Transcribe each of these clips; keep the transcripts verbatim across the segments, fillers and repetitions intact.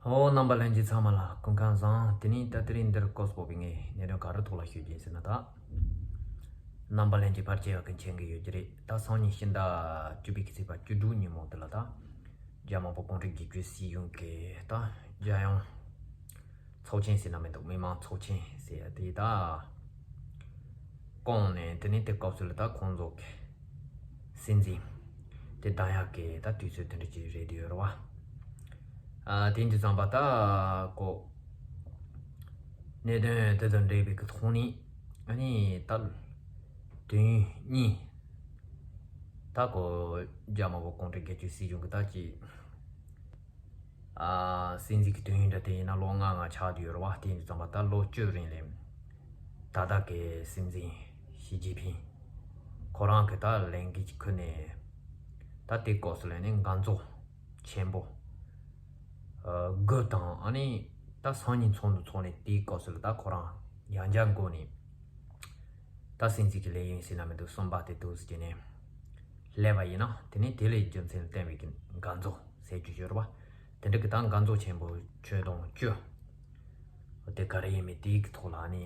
ཨོ། རྣམ་པ་ལྷན་རྒྱས་ཚང་མ་ལ་སྐུ་ཁམས་བཟང་། དེ་ནས་ད་དེ་རིང་འདིར་སྐོར་སྤོ་བའི་ངས་གནད་དོན་ག་རེ་ཐོག་ལ་ཤོད་ཀྱི་ཡིན་ཟེར་ན། ད་རྣམ་པ་ལྷན་རྒྱས་ཕལ་ཆེ་བ་གི་མཁྱེན་གི་ཡོད་ཀྱི་རེད། ད་སང་ཉིན་ཕྱི་ཟླ་བཅུ་པའི་ཚེས་པ་བཅུ་དྲུག་ཉིན་མོ་དེ་ལ་ད་རྒྱ་དམར་པོ་གུང་ཁྲན་སྒེར་གཅོད་སྲིད་གཞུང་གི་ད་རྒྱལ་ཡོངས་ཚོགས་ཆེན་ཟེར་ན་མི་འདུག་མི་མང་ཚོགས་ཆེན་ཟེར་ཡ་དེ་ད་བསྐོངས་ནས། དེ་ནས་དེ་སྐབས་སུ་ལ་ད་ཁོང་ཚོ་གི་སྲིད་འཛིན་དེ་གདན་ཡག་གི་ད་དུས་ཚོད་དེ་འདྲ་ཅིག་རེད་དེ་ཡོད་རེད་བ། ཨ། དེ་འདི་ཙམ་པ་ད་ཀོ་གནད་དོན་དེ་དང་འབྲེལ་བའི་གི་ཐོག་ནས། ཨ་ནི་ད་དུས་ཡུན་གཉིས་ད་ཀོ་རྒྱ་དམར་པོ་གུང་ཁྲན་སྒེར་གཅོད་སྲིད་གཞུང་གི་ད་ཅིག་ཨ། སྲིད་འཛིན་གྱི་དུས་ཡུན་འདྲ་དེ་ཡིན་ན་ལོ་ལྔ་ལྔ་ཆགས་བསྡད་ཡོད་རེད་བ། དེ་ཡིན་དུས་ཙམ་པ་ད་ལོ་བཅུ་རིང་ལ་ད་ལྟ་གི་སྲིད་འཛིན་ཞི་ཅིན་ཕིང་ཁོ་རང་གི་ད་ལས་འགུལ་གྱི་ཁུལ་ནས་ད་དེ་སྐབས་སུ་ལ་ནི་འགན་གཙོ་ཆེན་པོ་ཨ། དགུ་དང་། ཨ་ནི་ད་སང་ཉིན་ཚོགས་འདུ་ཚོགས་ནས་དེའི་སྐབས་སུ་ལ་ད་ཁོ་རང་ཡང་བསྐྱར་འགོ་ནས་ད་སྲིད་འཛིན་གྱི་ལས་ཡུན་ཟེར་ན་མི་འདུག་གསུམ་པ་དེ་འདུག་ཟེར་ནས་སླེབས་པ་ཡིན་ན། དེ་ནས་དེ་ལས་རྒྱུ་མཚན་ལ་བརྟེན་པའི་གི་འགན་གཙོ་ཟེར་རྒྱུ་ཡོད་རེད་བ། དེ་འདྲ་གི་ད་འགན་གཙོ་ཆེན་པོ་ཁྱོན་བསྡོམས་བཅུ་དེ་ག་རེ་ཡིན་མིན་དེའི་གི་ཐོག་ལ་ནི་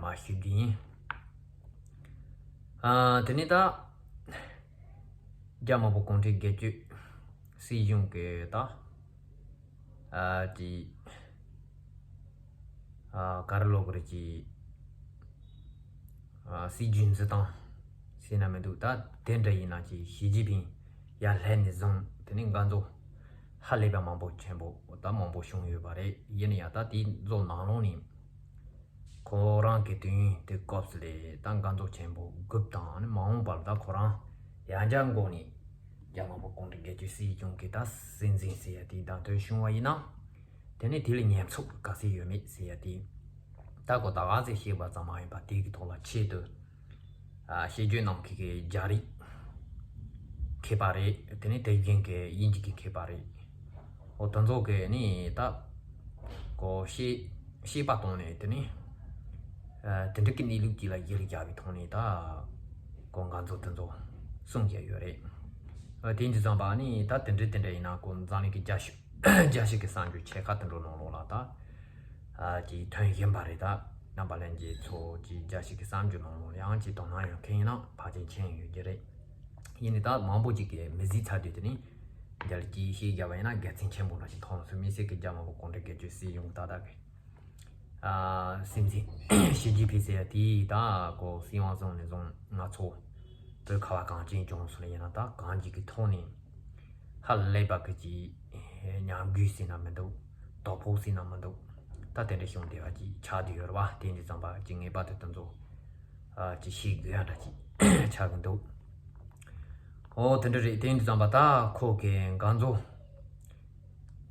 མར་ཞུ་རྒྱུ་ཡིན། ཨ། དེ་ནས་ད་རྒྱ་དམར་པོ་གུང་ཁྲན་སྒེར་གཅོད་སྲིད་གཞུང་གི་ད་ཨ་ཅི་ཨ་ག་རེ་ལབ་དགོས་རེད། ཅི་ཨ་སྲིད་ཇུས་འཛིན་སྟངས་ཟེར་ན་མི་འདུག་ད་དེ་འདྲ་ཡིན་ན་ཅི་ཞི་ཅིན་ཕིང་ཡར་སླེབས་ནས་བཟུང་དེ་ནས་འགན་གཙོ་ཧ་ལས་པ་མང་པོ་ཆེན་པོ་ད་མང་པོ་བྱུང་ཡོད་པ་རེད། ཡིན་ན་ཡང་ད་དེ་ཚོ་ནང་ལོགས་ནས་ཁོ་རང་གི་དུས་ཡུན་དེ་སྐབས་སུ་ལས་ད་འགན་གཙོ་ཆེན་པོ་དགུ་དང་། ཨ་ནི་མ་འོངས་པར་ད་ཁོ་རང་ཡང་བསྐྱར་འགོ་ནས་རྒྱ་དམར་པོ་གུང་ཁྲན་སྒེར་གཅོད་སྲིད་གཞུང་གི་ད་སྲིད་འཛིན་ཟེར་ཡ་དེ་བདམས་ཐོན་བྱུང་བ་ཡིན་ན། དེ་ནས་དེ་ལ་ཉེས་ཚབས་ག་ཚད་ཡོད་མེད་ཟེར་ཡ་དེ་ད་གོ་ད་ག་ཚད་བཤད་པ་ཙམ་མ་ཡིན་པ་དེ་གི་ཐོག་ལ་ཆེད་དུ་ཨ་བཤད་རྒྱུ་གནང་མཁན་གྱི་རྒྱ་རིགས་མཁས་པ་རེད། དེ་ནས་དེ་བཞིན་གྱི་དབྱིན་ཇི་གི་མཁས་པ་རེད། འོ་དེ་ཚོ་གི་ནི་ད་གོ་ཤེས་ཤེས་པ་བཏང་ནས། དེ་ནས་ཨ་དེ་འདྲ་གི་གནས་ལུགས་ཅིག་ལ་གཞི་རྒྱ་བའི་ཐོག་ནས་ད་གོ་འགན་གཙོ་དེ་ཚོ་གསུངས་བཞག་ཡོད་རེད། ཨ་དེ་འདི་ཙམ་པ་ནི་ད་དེ་འདྲ་དེ་འདྲ་ཡིན་ན་གོ་འཛམ་གླིང་གི་རྒྱལ་སྤྱི་རྒྱལ་སྤྱི་གི་གསར་འགྱུར་ཆེ་ཁག་དེ་འདྲ་ནང་ལོགས་ལ་ད་ཨ་ཅིག་ཐོན་བཞིན་པ་རེད། ད་རྣམ་པ་ལྷན་རྒྱས་ཚོ་ཅིག་རྒྱལ་སྤྱི་གི་གསར་འགྱུར་ནང་ལོགས་ཡང་ཅིག་དོ་སྣང་ཡོད་མཁན་ཡིན་ན་ཕལ་ཆེར་མཁྱེན་ཡོད་ཀྱི་རེད། ཡིན་ནའི་ད་མང་པོ་ཅིག་གིས་མི་གཟིགས་ཚར་དུས། དེ་ནི་འདི་ལ་ཅིག་ཤེས་རྒྱ་བ་ཡིན་ན་དགེ་མཚན་ཆེན་པོ་འདྲ་ཞིག་མཐོང་སོང་། མི་སེར་གྱི་རྒྱ་དམར་པོ་གུང་ཁྲན་སྒེར་གཅོད་སྲིད་གཞུང་ད་ལྟ་གི་ཨ་སྲིད་འཛིན་ཞི་ཅིན་ཕིང་ཟེར་ཡ་དེ་ད་གོ་སྲིད་དབང་བཟུང་ནས་བཟུང་ང་ཚོ་བོད་ཁ་བ་གངས་ཅན་ལྗོངས་སུ་ལ་ཡིན་ན་ད་གང་ཅིག་གི་ཐོག་ནས་ཧ་ལས་པ་གི་ཅིག་ཉམས་རྒུད་ཟེར་ན་མི་འདུག་དོ་ཕོག་ཟེར་ན་མི་འདུག་ད་དེ་འདྲ་བྱུང་བསྡད་པ་ཅིག་ཆགས་བསྡད་ཡོད་རེད་བ། དེ་འདི་ཙམ་པ་ཅིག་ངེས་པར་དུ་དེ་ཚོ་ཨ་ཅིག་ཤེས་དགོས་ཡ་འདྲ་ཅིག་ཆགས་ཀྱི་འདུག་འོ་དེ་འདྲ་རེད། དེ་འདི་ཙམ་པ་ད་ཁོ་གི་འགན་གཙོ་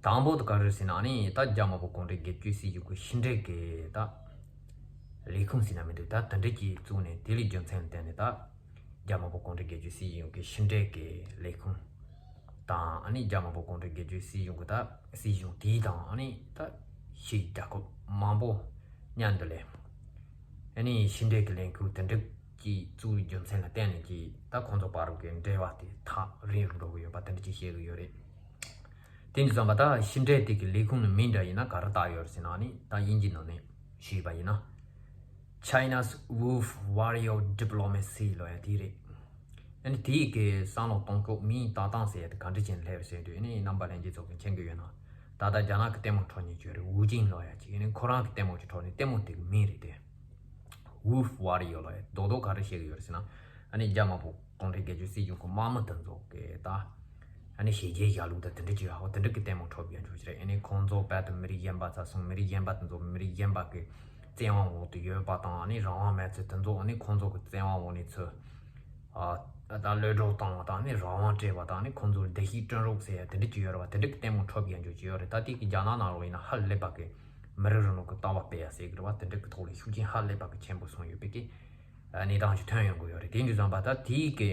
དང་པོ་དེ་ག་རེ་ཟེར་ན། ཨ་ནི་ད་རྒྱ་དམར་པོ་གུང་ཁྲན་སྒེར་གཅོད་སྲིད་གཞུང་གི་ཕྱི་འབྲེལ་གི་ད་ལས་ཁུངས་ཟེར་ན་མི་འདུག་ད་དེ་འདྲ་ཅིག་བཙུགས་ནས། དེ་ལས་རྒྱུ་མཚན་ལ་བརྟེན་ནས་ད་རྒྱ་དམར་པོ་གུང་ཁྲན་སྒེར་གཅོད་སྲིད་གཞུང་གི་ཕྱི་འབྲེལ་གི་ལས་ཁུངས་དང་། ཨ་ནི་རྒྱ་དམར་པོ་གུང་ཁྲན་སྒེར་གཅོད་སྲིད་གཞུང་གི་ད་སྲིད་གཞུང་དེའི་དང་། ཨ་ནི་ད་ཕྱིའི་རྒྱལ་ཁབ་མང་པོ་མཉམ་དུ་ལས། ཨ་ནི་ཕྱི་འབྲེལ་གྱི་ལས་ཁུངས་དེ་འདྲ་ཅིག་བཙུགས་པའི་རྒྱུ་མཚན་ལ་བརྟེན་ནས་ཀྱི་ད་ཁོང་ཚོ་བར་གྱི་འབྲེལ་བ་དེ་ཐག་རིང་རུ་འགྲོ་གི་ཡོད་པ་དེ་འདྲ་ཅིག་བཤད་གི་ཡོད་རེད། དེ་འདི་ཙམ་པ་ད་ཕྱི་འབྲེལ་དེ་གི་ལས་ཁུངས་ནི་མིང་འདྲ་ཡིན་ན་ག་རེ་བཏགས་ཡོད་རེད་ཟེར་ན། ཨ་ནི་ད་དབྱིན་ཇིའི་ནང་ནས་ཞུས་པ་ཡིན་ན། China's Wolf Warrior Diplomacy ལབ་ཡ་དེ་རེད། ཨ་ནི་དེའི་གི་བསམ་བློ་གཏོང་ཕྱོགས་མིང་བཏགས་སྟངས་ཟེར་ཡ་དེ་ག་འདྲ་བྱས་ནས་སླེབས་ཟེར་དུས། ཨ་ནི་རྣམ་པ་ལྷན་རྒྱས་ཚོ་གི་མཁྱེན་གི་ཡོད་ན། ད་ལྟ་རྒྱ་ནག་གི་ལྟད་མོ་འཁྲབ་མཁན་ཅིག་ཡོད་རེད། ཝུ་ཅིང་ལབ་ཡ་ཅིག་ཨ་ནི་ཁོ་རང་གི་ལྟད་མོ་ཅིག་འཁྲབ་ནས། ལྟད་མོ་དེ་གི་མིང་རེད་དེ། Wolf Warrior ལབ་ཡ། རྡོག་རྡོག་ག་རེ་བཤད་གི་ཡོད་རེད་ཟེར་ན། ཨ་ནི་རྒྱ་དམར་པོ་གུང་ཁྲན་སྒེར་གཅོད་སྲིད་གཞུང་གི་དམག་མི་དེ་ཚོ་གི་ད་ཨ་ནི་ཞི་རྒོལ་བྱ་ལུགས་དང་དེ་འདྲ་ཅིག་ཡོད། འོ་དེ་འདྲ་གི་ལྟད་མོ་འཁྲབ་ཡ་འཇུག་ཅིག་རེད། ཨ་ནི་ཁོང་ཚོ་རྦད་དེ་མི་རིགས་གཞན་པ་ཚ་སོང་། མི་རིགས་གཞན་པ་དེ་ཚོ་མི་རིགས་གཞན་པ་གི་བཙན་དབང་འོག་ཏུ་ཡོད་པ་དང་། ཨ་ནི་རང་དབང་མེད་ཚུལ་དེ་ཚོ། ཨ་ནི་ཁོང་ཚོ་གི་བཙན་དབང་འོག་ནས་ཚུར་ཨ་ད་གློད་གྲོལ་བཏང་བ་དང་། ཨ་ནི་རང་དབང་སྤྲད་པ་དང་། ཨ་ནི་ཁོང་ཚོར་བདེ་སྐྱིད་བསྐྲུན་རོགས་ཟེར་ཡ་དེ་འདྲ་ཅིག་ཡོད་རེད་བ། དེ་འདྲ་གི་ལྟད་མོ་འཁྲབ་ཡ་འཇུག་ཅིག་ཡོད་རེད། ད་དེ་གི་རྒྱ་ནག་ནང་ལོགས་ཡིན་ན་ཧ་ལས་པ་གི་མི་རིགས་རིང་ལུགས་ཀྱི་ལྟ་བ་སྤེལ་ཡ་ཟེར་གི་རེད་བ། དེ་འདྲ་གི་ཐོག་ལ་ཤུགས་རྐྱེན་ཧ་ལས་པ་གི་ཆེན་པོ་སོང་ཡོད་པའི་གི་གནས་སྟངས་ཤིག་ཐོན་ཡོང་གི་ཡོད་རེད། དེ་འདྲ་ཙམ་པ་ད་དེའི་གི་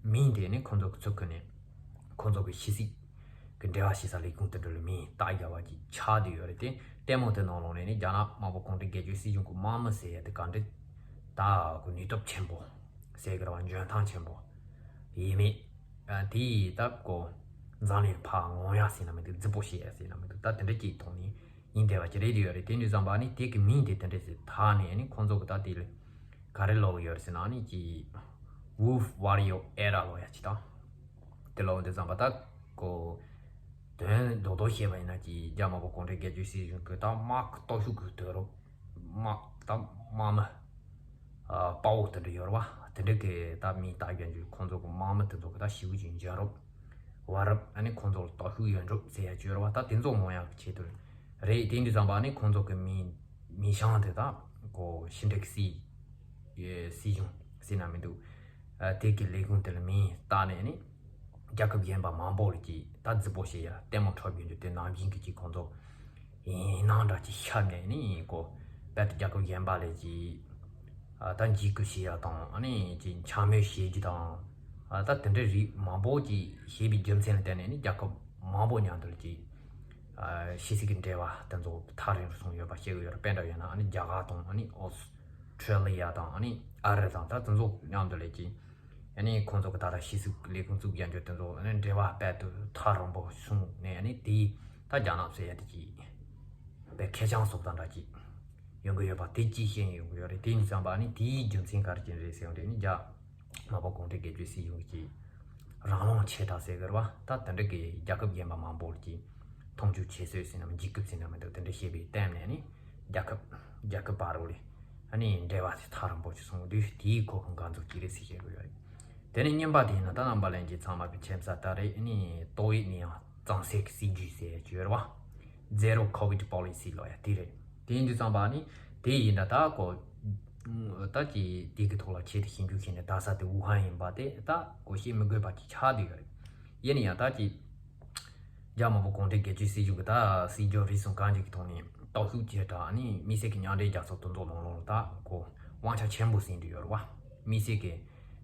མིང་དེ་ནི་ཁོང་ཚོ་གི་ཚུར་ཁུར་ནས་ཁོང་ཚོ་གི་ཕྱི་སྲིད་ཀྱི་འབྲེལ་བ་བྱེད་ས་ལས་ཁུངས་དེ་འདྲ་ལ་མིང་བཏགས་བཞག་པ་ཅིག་ཆགས་བསྡད་ཡོད་རེད་དེ། ལྟད་མོ་དེ་ནང་ལོགས་ནས་ནི་རྒྱ་ནག་དམར་པོ་གུང་ཁྲན་སྒེར་གཅོད་སྲིད་གཞུང་གི་དམག་མི་ཟེར་ཡ་དེ་ག་འདྲ་ད་གི་ནུས་སྟོབས་ཆེན་པོ་ཟེར་གི་རེད་བ། འཇོན་ཐང་ཆེན་པོ་ཡིན་མིན། ཨ་དེ་ཡི་ད་གོ་འཛམ་གླིང་ཕར་ངོམ་ཡ་ཟེར་ན་མི་འདུག་རྫིག་པོ་བྱེད་ཡ་ཟེར་ན་མི་འདུག་ད་དེ་འདྲ་ཅིག་ཐོག་ནས་ཡིན་བསྡད་པ་ཅིག་རེད་ཡོད་རེད། དེ་འདྲ་བསམ་པ་ནི་དེ་གི་མིང་དེ་དེ་འདྲ་ཞིག་ཐག་ནས་ནི་ཁོང་ཚོ་གི་ད་དེ་ལ་ག་རེ་ལབ་ཡོད་རེད་ཟེར་ན་ནི་ཅིག་Wolf Warrior Era ལབ་ཡ་ཅིག་དང་། དེ་ལབ་འདི་བསམ་པ་ད་ཀོ་དོན་རྡོག་རྡོག་བཤད་པ་ཡིན་ན་ཅིག་རྒྱ་དམར་པོ་གུང་ཁྲན་སྒེར་གཅོད་སྲིད་གཞུང་གི་ད་དམག་སྟོབས་ཤུགས་ཀྱི་དུས་རབས་དམག་ད་དམག་མི་ཨ་དཔའ་བོ་དེ་འདྲ་ཡོད་རེད་བ། དེ་འདྲ་གི་ད་མིང་བཏགས་ཡོད་རྒྱུ་ཁོང་ཚོ་གི་དམག་མི་དེ་ཚོ་གི་ད་ཞེ་པོ་ཅིག་འཇོན་རབས་བ་རབས། ཨ་ནི་ཁོང་ཚོ་ལ་སྟོབས་ཤུགས་ཡོད་འགྲོ་ཟེར་ཡ་ཅིག་ཡོད་རེད་བ། ད་དེ་ཚོ་ངོ་ཡག་གི་ཆེད་དུ་རེད། དེ་འདྲ་བསམ་པ་ནི་ཁོང་ཚོ་གི་མིང་མིང་བྱང་དེ་ད་ཀོ་ཕྱི་འབྲེལ་གྱི་སྲིད་སྲིད་གཞུང་ཟེར་ན་མི་འདུག་ཨ་དེ་གི་ལས་ཁུངས་དེ་ལ་མིང་བཏགས་ནས་ནི་རྒྱལ་ཁབ་གཞན་པ་མང་པོ་ལ་ཅིག་ད་རྫི་པོ་བྱེད་ཡ་ལྟད་མོ་འཁྲབ་རྒྱུ་འདུག་དེ་ནང་བཞིན་གྱི་ཅིག་ཁོང་ཚོ་ཡིན་ནང་འདྲ་ཅིག་ཤར་ནས་ནི་ཀོ་རྦད་དེ་རྒྱལ་ཁབ་གཞན་པ་ལ་ཅིག་ཨ་ད་འཇིགས་སྐུལ་བྱེད་ཡ་དང་ཨ་ནི་ཅིག་འཕྱ་སྨོད་བྱེད་རྒྱུ་དང་ཨ་ད་དེ་འདྲའི་རིགས་མང་པོ་ཅིག་བྱས་པའི་རྒྱུ་མཚན་ལ་བརྟེན་ནས་ནི་རྒྱལ་ཁབ་མང་པོ་མཉམ་དུ་ལ་ཅིག་ཕྱི་སྲིད་ཀྱི་འབྲེལ་བ་དེ་ཚོ་ཐག་རིང་རུ་སོང་ཡོད་པ་ཤེས་ཀྱི་ཡོད་རེད། དཔེ་འདྲ་ཡོད་ན་ཨ་ནི་རྒྱ་གར་དང་ཨ་ནི་ཨོ་སི་ཁྲེ་ལི་ཡ་དང་ཨ་ནི་ཨ་རི་དང་ད་དེ་ཚོ་མཉམ་དུ་ལས་ཀྱི་ཨ་ནི་ཁོང་ཚོ་གི་ད་ལྟ་ཕྱི་སྲིད་ཀྱི་ལས་ཁུངས་བཙུགས་རྒྱུ་དེ་ཚོ་ཨ་ནི་འབྲེལ་བ་དཔལ་དུ་ཐག་རིང་པོ་སོང་ནས་ཨ་ནི་དེའི་ད་རྒྱ་ནག་ཟེར་ཡ་དེ་ཀྱི་དཔེ་ཁེར་རྐྱང་སོགས་དང་འདྲ་ཅིག་ཡོང་གི་ཡོད་པ་དེ་ཅིག་ཤེས་ཡོང་གི་ཡོད་རེད། དེ་ཡིན་ཙང་པ་ཨ་ནི་དེའི་རྒྱུ་མཚན་ག་རེ་ཅན་རེད་ཟེར་ཡོང་དུས་ནི་རྒྱ་དམར་པོ་གུང་ཁྲན་སྒེར་གཅོད་སྲིད་གཞུང་གི་རང་དབང་ཆེ་དྲགས་ཟེར་གི་རེད་བ། ད་དེ་འདྲ་གི་རྒྱལ་ཁབ་གཞན་པ་མང་པོར་གྱི་མཐོང་ཆུང་བྱེད་སྲོལ་ཟེར་ན་མི་འཇིགས་སྐུལ་ཟེར་ན་མི་འདུག་དེ་འདྲ་བྱས་པའི་སྟེང་ནས་ནི་རྒྱལ་ཁབ་རྒྱལ་ཁབ་བར་རོ་ལས་ཨ་ནི་འབྲེལ་བ་དེ་ཐག་རིང་པོ་ཞིག་སོང་དུས་དེའི་ཁོ་ཁོང་འགན་འཛུགས་ཀྱི་རེད་ཟེར་བཤད་དགོས་ཡོད་རེད། དེ་ནས་གཉིས་པ་དེ་ཡིན་ན་ད་རྣམ་པ་ལྷན་རྒྱས་ཚང་མ་གི་མཁྱེན་གསལ་ལྟར་རེད། ཨ་ནི་ཏོག་དབྱིབས་ནད་ཡམས་གཙང་སེལ་གྱི་སྲིད་ཇུས་ཟེར་གྱི་ཡོད་རེད་བ། Zero Covid Policy ལོ་ཡ་དེ་རེད། དེ་ཡིན་དུས་ཙམ་པ་ནི་དེ་ཡིན་ན་ད་ཀོ་ད་ཀྱི་དེ་གི་ཐོག་ལ་ཆེད་དུ་ཞིབ་འཇུག་བྱས་ནས་ད་ས་དེ་ཝུ་ཧན་ཡིན་པ་དེ་ད་ཀོ་བཤད་མི་དགོས་པ་ཅིག་ཆགས་བསྡད་ཡོད་རེད། ཡིན་ན་ཡང་ད་ཀྱི་རྒྱ་དམར་པོ་གུང་ཁྲན་སྒེར་གཅོད་སྲིད་གཞུང་གི་ད་སྲིད་ཇུས་རེ་ཟུང་གང་ཅིག་གི་ཐོག་ནས་སྟོབས་ཤུགས་ཆེ་དྲགས་ནི་དམིགས་བསལ་གྱི་མཉམ་འབྲེལ་རྒྱལ་ཚོགས་དེ་ཚོ་ནང་ལོགས་ལ་ད་ཀོ་དབང་ཆ་ཆེན་པོ་ཟིན་འདུག་ཡོད་རེད་བ། དམིགས་བསལ་གྱི་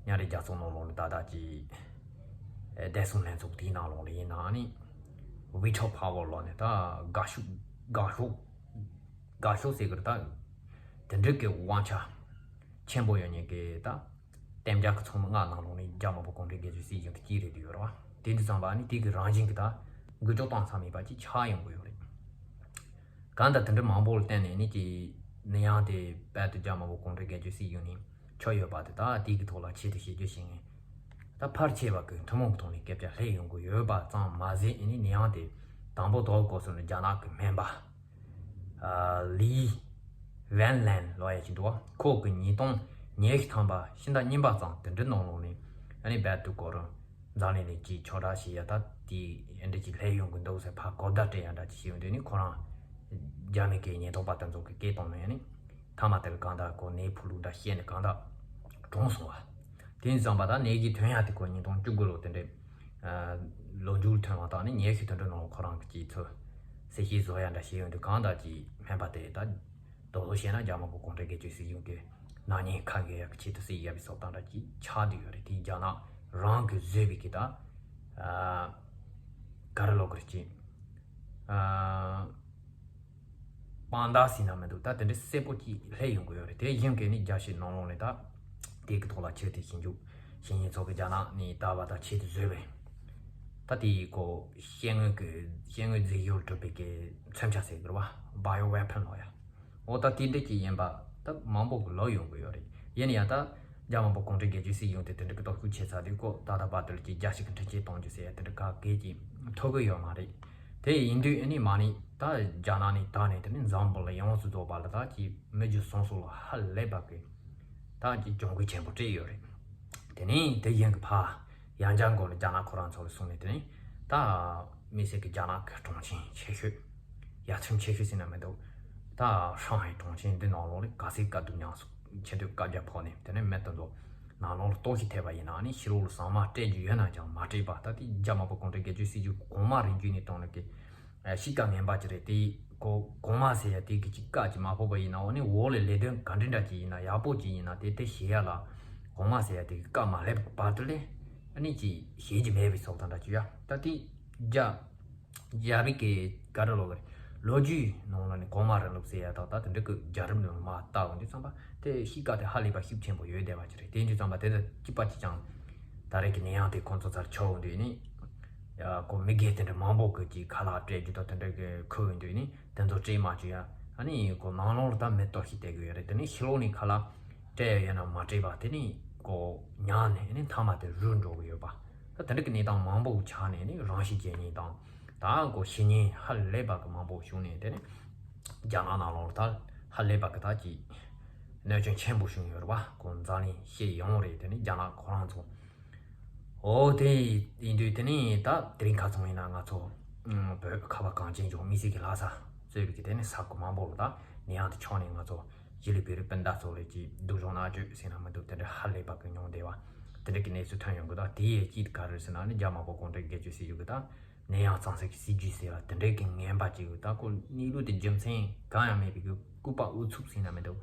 མཉམ་འབྲེལ་རྒྱལ་ཚོགས་ནང་ལོགས་ལ་ད་ད་ཀྱི་བདེ་སྲུང་ལྷན་ཚོགས་དེའི་ནང་ལོགས་ལ་ཡིན་ནའང་ནི་Veto Power ལོགས་ནས་ད་དགག་ཤུགས་དགག་ཤུགས་དགག་ཤུགས་ཟེར་གི་རེད། ད་དེ་འདྲ་གི་དབང་ཆ་ཆེན་པོ་ཡོད་མཁན་གི་ད་གཏན་འཇགས་ཀྱི་ཚོགས་མི་ལྔ་ནང་ལོགས་ནས་རྒྱ་དམར་པོ་གུང་ཁྲན་སྒེར་གཅོད་སྲིད་གཞུང་དེ་གཅིག་རེད་འདུག་ཡོད་རེད་བ། དེ་འདི་ཙམ་པ་ནི་དེ་གི་རང་བཞིན་གི་ད་འགུལ་སྐྱོད་གཏོང་ས་མེད་པ་ཅིག་ཆགས་ཡོང་གི་ཡོད་རེད། གང་ལྟར་དེ་འདྲ་མང་པོ་ལ་བརྟེན་ནས་ནི་ཀྱི་ནད་ཡམས་དེ་དཔལ་དུ་རྒྱ་དམར་པོ་གུང་ཁྲན་སྒེར་གཅོད་སྲིད་གཞུང་ནས་ཁྱབ་ཡོད་པ་དེ་ད་དེ་གི་ཐོག་ལ་ཆེད་དུ་ཞིབ་འཇུག་བྱེད་མཁན་ད་ཕལ་ཆེ་བ་གི་ཐུན་མོང་གི་ཐོག་ནས་སྐད་ཆ་སླེབས་ཡོང་གི་ཡོད་པ་ཙམ་མ་ཟད་ཨ་ནི་ནད་ཡམས་དེ་དང་པོ་དོགས་གོ་སོང་ནས་རྒྱ་ནག་གི་སྨན་པ་ལི་ཝན་ལན་ལོ་ཡ་ཅིག་འདུག་བ། ཁོ་གི་ཉིས་སྟོང་ཉི་ཤུ་ཐམ་པ་ཕྱི་ཟླ་གཉིས་པ་ཙམ་དེ་འདྲའི་ནང་ལོགས་ནས་ཨ་ནི་རྦད་དེ་ཀོ་རང་འཛམ་གླིང་ནས་ཅིག་ཁྱབ་བསྒྲགས་བྱེད་ཡ་ད་དེ་ཨེ་འདྲ་ཅིག་སླེབས་ཡོང་གི་འདུག་ཟེར་ཕར་གོ་བརྡ་སྤྲད་ཡ་འདྲ་ཅིག་བྱས་ཡོང་དུས་ནི་ཁོ་རང་རྒྱ་མི་གི་ཉེན་རྟོག་པ་དེ་ཚོ་གི་སྐད་བཏང་ནས་ནི་མཐའ་མ་དེར་གང་ལྟར་ཀོ་ནད་ཕོག་ལུགས་འདྲ་བཤད་ནས་གང་ལྟར་གྲོངས་སོང་བ། དེ་ཡིན་ཙང་པ་ད་ནད་ཀྱི་ཐོན་ཡ་དེ་ཀོ་ཉིས་སྟོང་བཅུ་དགུ་ལོ་དེ་འདྲའི་ལོ་མཇུག་ཐོན་པ་དང་ནི་ཉི་ཤུ་དེ་འདྲའི་ནང་ལ་ཁོ་རང་གི་ཅིག་ཚོ་གསལ་བཤད་བཟོ་ཡ་འདྲ་བྱས་ཡོང་དུས་གང་ལྟར་ཅིག་སྨན་པ་དེ་ད། དོགས་པ་བཤད་ན་རྒྱ་དམར་པོ་གུང་ཁྲན་སྒེར་གཅོད་སྲིད་གཞུང་གི་ནག་ཉེས་ཁ་གས་ཡག་གི་ཆེད་དུ་སྲིད་ཡག་པའི་སོགས་དང་འདྲ་ཅིག་ཆགས་བསྡད་ཡོད་རེད། དེ་རྒྱ་ནག་རང་གི་བཟོས་པའི་གི་ད་ཨ་ག་རེ་ལབ་དགོས་རེད་ཅིག་ཨ་དཔང་རྟགས་ཟེར་ན་མི་འདུག་ད་དེ་འདྲའི་གསལ་པོ་ཅིག་སླེབས་ཡོང་གི་ཡོད་རེད། དེ་བཞིན་གི་ནི་རྒྱལ་སྤྱིའི་ནང་ལོགས་ནས་ད་དེ་གི་ཐོག་ལ་ཆེད་དུ་ཞིབ་འཇུག་བྱེད་མཁན་ཚོ་གི་རྒྱ་ནག་ནས་ད་བར་ད་ཆེད་དུ་བཟོས་པའི་ད་དེའི་གོ་ཤེལ་དངོས་ཀྱི་ཤེལ་དངོས་རྫས་ཡོལ་གྲུབ་པའི་གི་མཚོན་ཆ་ཟེར་གི་རེད་བ། Bio Weapon ལབ་ཡ། འོ་ད་དེ་འདྲ་ཅིག་ཡིན་པ་ད་མང་པོ་གི་ལབ་ཡོང་གི་ཡོད་རེད། ཡིན་ཡང་ད་རྒྱ་དམར་པོ་གུང་ཁྲན་སྒེར་གཅོད་སྲིད་གཞུང་དེ་དེ་འདྲ་གི་སྟོབས་ཤུགས་ཆེ་ཚར་དུས་ཀོ་ད་ལྟ་བར་དུ་ལ་ཅིག་རྒྱལ་སྤྱི་གི་འཕྲིན་ཆས་གཏོང་རྒྱུ་ཟེར་ཡ་དེ་འདྲ་ག་གེ་ཅིག་ཐོབ་གི་ཡོད་མ་རེད། དེ་ཡིན་དུས་ཨ་ནི་མ་ནི་ད་རྒྱ་ནག་ནས་ད་ནས་དེ་ནི་འཛམ་བུ་གླིང་ཡོངས་སུ་རྫོགས་པ་ལ་ད་ཅིག་མི་རྒྱུ་སོང་སོང་ལ་ཧ་ལས་པ་གི་ད་ཅིག་གྱོང་གུད་ཆེན་པོ་སྤྲད་ཡོད་རེད། དེ་ནས་དེ་ཡིན་གི་ཕ་ཡང་བསྐྱར་མགོ་ནས་རྒྱ་ནག་ཁོ་རང་ཚོ་ལ་སོང་ནས་དེ་ནས་ད་མི་སེར་གི་རྒྱ་ནག་གི་གྲོང་ཆེན་ཆེ་ཤོས་ཡ་མཚན་ཆེ་ཤོས་ཟེར་ན་མི་འདུག་ད་ཧྲང་ཧའེ་གྲོང་ཆེན་འདི་ནང་ལོགས་ལ་ག་ཚད་དཀའ་སྡུག་མྱངས་སོང་། ཆེ་འདོད་བཀའ་རྒྱ་ཕོག་ནས་དེ་ནས་མི་དེ་ཚོ་ནང་ལོགས་ལ་ལྟོགས་ཤི་ཐེབས་པ་ཡིན་ན་ནི་ཕྱི་ལོགས་ལ་ཟ་མ་སྤྲད་རྒྱུ་ཡོད་ན་ཀྱང་མ་སྤྲད་པ། ད་དེ་རྒྱ་དམར་པོ་གུང་ཁྲན་སྒེར་གཅོད་སྲིད་ཇུས་གོང་མ་རིམ་བརྒྱུད་ནས་བཏང་ནས་ཀི་གཤིས་ཀ་ངན་པ་ཅིག་རེད། དེ་གོ་གོང་མ་ཟེར་ཡ་དེ་གི་ཅིག་བཀའ་ཅིག་མ་ཕོག་པ་ཡིན་ན་འོ་ནི་འོག་ལ་ལས་དོན་ག་འདྲ་འདྲ་ཅིག་ཡིན་ན་ཡག་པོ་ཅིག་ཡིན་ན་དེ་དེ་བྱེད་ཡ་ལ་གོང་མ་ཟེར་ཡ་དེ་གི་བཀའ་མ་སླེབས་བར་དུ་ལས་ཨ་ནི་ཅིག་བྱེད་རྒྱུ་མེད་པའི་ཚོགས་དང་འདྲ་ཅིག་ཡ། ད་དེ་རྒྱ་རྒྱ་རིགས་ཀྱི་ག་རེ་ལབ་དགོས་རེད། ལོ་རྒྱུས་ནང་ལ་ནི་གོང་མ་རིང་ལུགས་ཟེར་ཡ་དག་ད་དེ་འདྲ་གི་རྒྱལ་རབས་ནང་མ་བལྟ་འོང་དུས་ཙམ་པ་དེ་གཤིས་ཀ་དེ་ཧ་ལས་པ་ཤུགས་ཆེན་པོ་ཡོད་བསྡད་པ་ཅིག་རེད། དེ་འདྲ་ཙམ་པ་དེ་ལ་གཅིག་པ་གཅིག་རྐྱང་ད་རེས་ཀྱི་ནད་ཡམས་དེ་ཁོང་ཚོ་ཚར་ཆོག་འོང་དུས་ནི་ ཡ་ཁོ་མི་སྒེར་དེ་འདྲ་མང་པོ་གི་ཅིག་ཁ་ལག་སྤྲད་རྒྱུ་དང་དེ་འདྲ་གི་ཁུར་ཡོང་དུས་ནི་དེ་ཚོ་སྤྲད་མ་བཅུག་ཡ། ཨ་ནི་ཁོ་ནང་ལོགས་ལ་ད་མེ་ཏོག་ཞིག་བསྟན་གི་ཡོད་རེད། དེ་ནི་ཕྱི་ལོགས་ནས་ཁ་ལག་སྤྲད་ཡ་ཡོད་ན་མ་སྤྲད་པ་དེ་ནི་ཁོ་ཉར་ནས་ནི་མཐའ་མ་དེ་རུལ་འགྲོ་གི་ཡོད་པ། ད་དེ་འདྲ་གི་གནས་སྟངས་མང་པོ་ཆགས་ནས་ནི་རང་ཤི་བྱེད་མཁན་དང་ད་ཁོ་ཤི་མཁན་ཧ་ལས་པ་གི་མང་པོ་བྱུང་ནས། དེ་ནི་རྒྱ་ནག་ནང་ལོགས་ད་ཧ་ལས་པ་གི་ད་ཅིག་གནོད་སྐྱོན་ཆེན་པོ་བྱུང་ཡོད་རེད་པ། ཁོ་འཛམ་གླིང་ཤེས་ཡོང་རེད། དེ་ནི་རྒྱ་ནག་ཁོ་རང་ཚོ། འོ་དེ་ཡིན་དུས་དེ་ནི་ད་དེ་རིང་ཁ་སང་ཡིན་ན་ང་ཚོ་ཨུམ་བོད་ཁ་བ་གངས་ཅན་ལྗོངས་མི་སེར་གྱི་ལྷ་ས་གཙོས་པའི་གི་དེ་ནི་ས་ཁུལ་མང་པོ་ལ་ད་ནད་ཡམས་དེ་ཆགས་ནས་ང་ཚོ་གཞིས་ལུས་བོད་རིགས་སྤུན་ཟླ་ཚོ་ལ་ཅིག་སྡུག་སྦྱོང་མནར་གཅོད་ཟེར་ན་མི་འདུག་དེ་འདྲ་ཧ་ལས་པ་གི་མྱོང་བསྡད་པ་དེ་འདྲ་གི་གནས་ཚུལ་ཐོན་ཡོང་གི། ད་དེ་ཡི་དཀྱིལ་ག་རེ་ཟེར་ན་ནི་རྒྱ་དམར་པོ་གུང་ཁྲན་སྒེར་གཅོད་སྲིད་བྱུས་གི་ད་ནད་ཡམས་གཙང་སེལ་གྱི་སྲིད་ཇུས་ཟེར་བ་དེ་འདྲའི་གི་ངན་པ་ཅིག་ད་ཁོ་གནས་ལུགས་དེ་རྒྱུ་མཚན་གང་ཡང་མེད་པའི་གི་ལྐུགས་པ་ཨུ་ཚུགས་ཟེར་ན་མི་འདུག་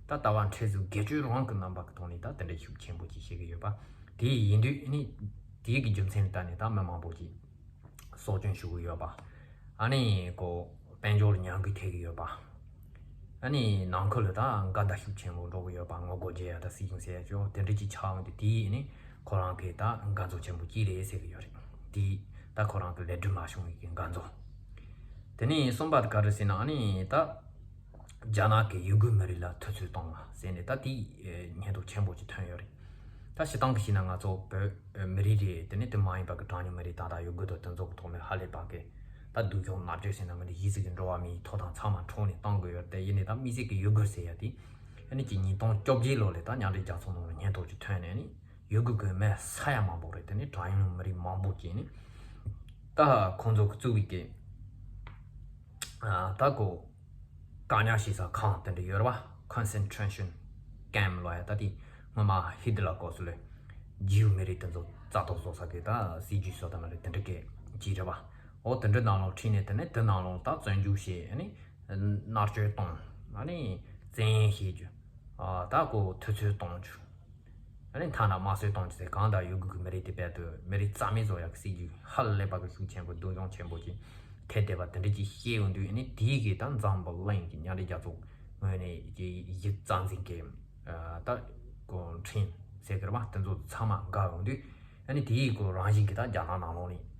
ད་ལྟ་བ་འཕྲལ་གཟུགས་སྒེར་གཅོད་རང་གི་རྣམ་པ་གི་ཐོག་ནས་ད་དེ་འདྲའི་ཤུགས་ཆེན་པོ་ཅིག་བྱེད་གི་ཡོད་པ། དེ་ཡིན་དུས་ནི་དེའི་གི་རྒྱུ་མཚན་ལ་བལྟས་ནས་ད་མི་མང་པོ་ཅིག་སྲོག་སྐྱོན་ཞུ་གི་ཡོད་པ། ཨ་ནི་ཁོ་དཔལ་འབྱོར་ལ་ཉམས་རྒུད་ཐེབས་གི་ཡོད་པ། ཨ་ནི་ནང་ཁུལ་ལ་ད་འགལ་ཟླ་ཤུགས་ཆེན་པོ་འགྲོ་གི་ཡོད་པ། ངོ་རྒོལ་བྱེད་ཡ་ད་སྲིད་སྐྱོང་ཟེར་ཡ་ཅོ་དེ་འདྲ་ཅིག་ཆགས་འོང་དུས་དེ་ཡིན་ནི་ཁོ་རང་གི་ད་འགན་གཙོ་ཆེན་པོ་ཅིག་རེད་ཟེར་གི་ཡོད་རེད། དེ་ད་ཁོ་རང་གི་ལས་སྒྲུབ་མ་བྱུང་བའི་གི་འགན་གཙོ། དེ་ནས་གསུམ་པ་དེ་ག་རེ་ཟེར་ན་ཨ་ནི་ད་རྒྱ་ནག་གི་ཡུ་གུར་མི་རིགས་ལ་ཐུབ་ཚོད་གཏོང་བ་ཟེར་ནས་ད་དེ་སྙན་ཐོ་ཆེན་པོ་ཅིག་ཐོན་ཡོད་རེད། ད་སྤྱིར་བཏང་གི་བྱས་ན་ང་ཚོ་བོད་མི་རིགས་རེད། དེ་ནས་དེ་མ་ཡིན་པ་གི་གྲངས་ཉུང་མི་རིགས་ད་ལྟ་ཡུ་གུར་དང་དེ་ཚོ་གི་ཐོག་ནས་ཧ་ལས་པ་གི་ད་སྡུག་སྦྱོང་མནར་གཅོད་ཟེར་ན་མི་འདུག་གཞི་རྩའི་གི་འགྲོ་བ་མིའི་ཐོབ་ཐང་ཚང་མ་འཕྲོག་ནས་བཏང་དགོས་ཡོད་རེད། དེ་ཡིན་ནའི་ད་དམིགས་བསལ་གི་ཡུ་གུར་ཟེར་ཡ་དེ་ཨ་ནི་ཅིག་ཉིས་སྟོང་བཅོ་བརྒྱད་ལོ་ལ་ད་མཉམ་འབྲེལ་རྒྱལ་ཚོགས་ནང་ལ་སྙན་ཐོ་ཅིག་ཐོན་ནས་ནི་ཡུ་གུར་གི་མི་ས་ཡ་མང་པོ་རེད། དེ་ནི་གྲངས་ཉུང་མི་རིགས་མང་པོ་ཅིག་ནི་ད་ཁོང་ཚོ་གི་བཙུགས་པའི་གི་ད་གོ་བཀག་ཉར་བྱེད་ས་ཁང་དེ་འདྲ་ཡོད་རེད་པ། Concentration Camp ལབ་ཡ་ད་དེ་སྔོན་མ་ཧི་ཏི་ལ་སྐབས་སུ་ལས་ཇིའུ་མི་རིགས་དེ་ཚོ་རྩ་གཏོར་བཟོ་ས་གི་ད་སྲིད་ཇུས་བཟོ་ད་མ་རེད། དེ་འདྲ་གི་ཅིག་རེད་པ། འོ་དེ་འདྲ་ནང་ལོགས་ཁྲིད་ནས་དེ་ནས་དེ་ནང་ལོགས་ད་བཙོན་འཇུག་བྱས་ཨ་ནི་མནར་གཅོད་གཏོང་ཨ་ནི་བཙན་གཡེམ་བྱེད་རྒྱུ་ད་གོ་ཐུབ་ཚོད་གཏོང་རྒྱུ། ཨ་ནི་ཐ་ན་དམར་གསོད་གཏོང་རྒྱུ་ཟེར་གང་ལྟར་ཡུ་གུར་གྱི་མི་རིགས་དེ་རྦད་དེ་མི་རིགས་རྩ་མེད་བཟོ་ཡག་གི་སྲིད་ཇུས་ཧ་ལས་པ་གི་ཤུགས་ཆེན་པོ་སྡུག་སྦྱོང་ཆེན་པོ་ཅིག་ཐེབས་བསྡད་པ་དེ་འདྲ་ཅིག་བཤད་ཡོང་དུས་ཨ་ནི་དེའི་གི་ད་འཛམ་བུ་གླིང་གི་མཉམ་འབྲེལ་རྒྱལ་ཚོགས་ངོས་ནས་ཀྱི་ཡིག་རྩ་འཛིན་གྱི་ད་གོ་ཁྲིམས་ཟེར་གི་རེད་པ། དེ་ཚོ་ཚང་མ་འགལ་ཡོང་དུས་ཨ་ནི་དེའི་གི་རང་བཞིན་གྱི་ད་རྒྱ་ནག་ནང་ལོགས་ནས་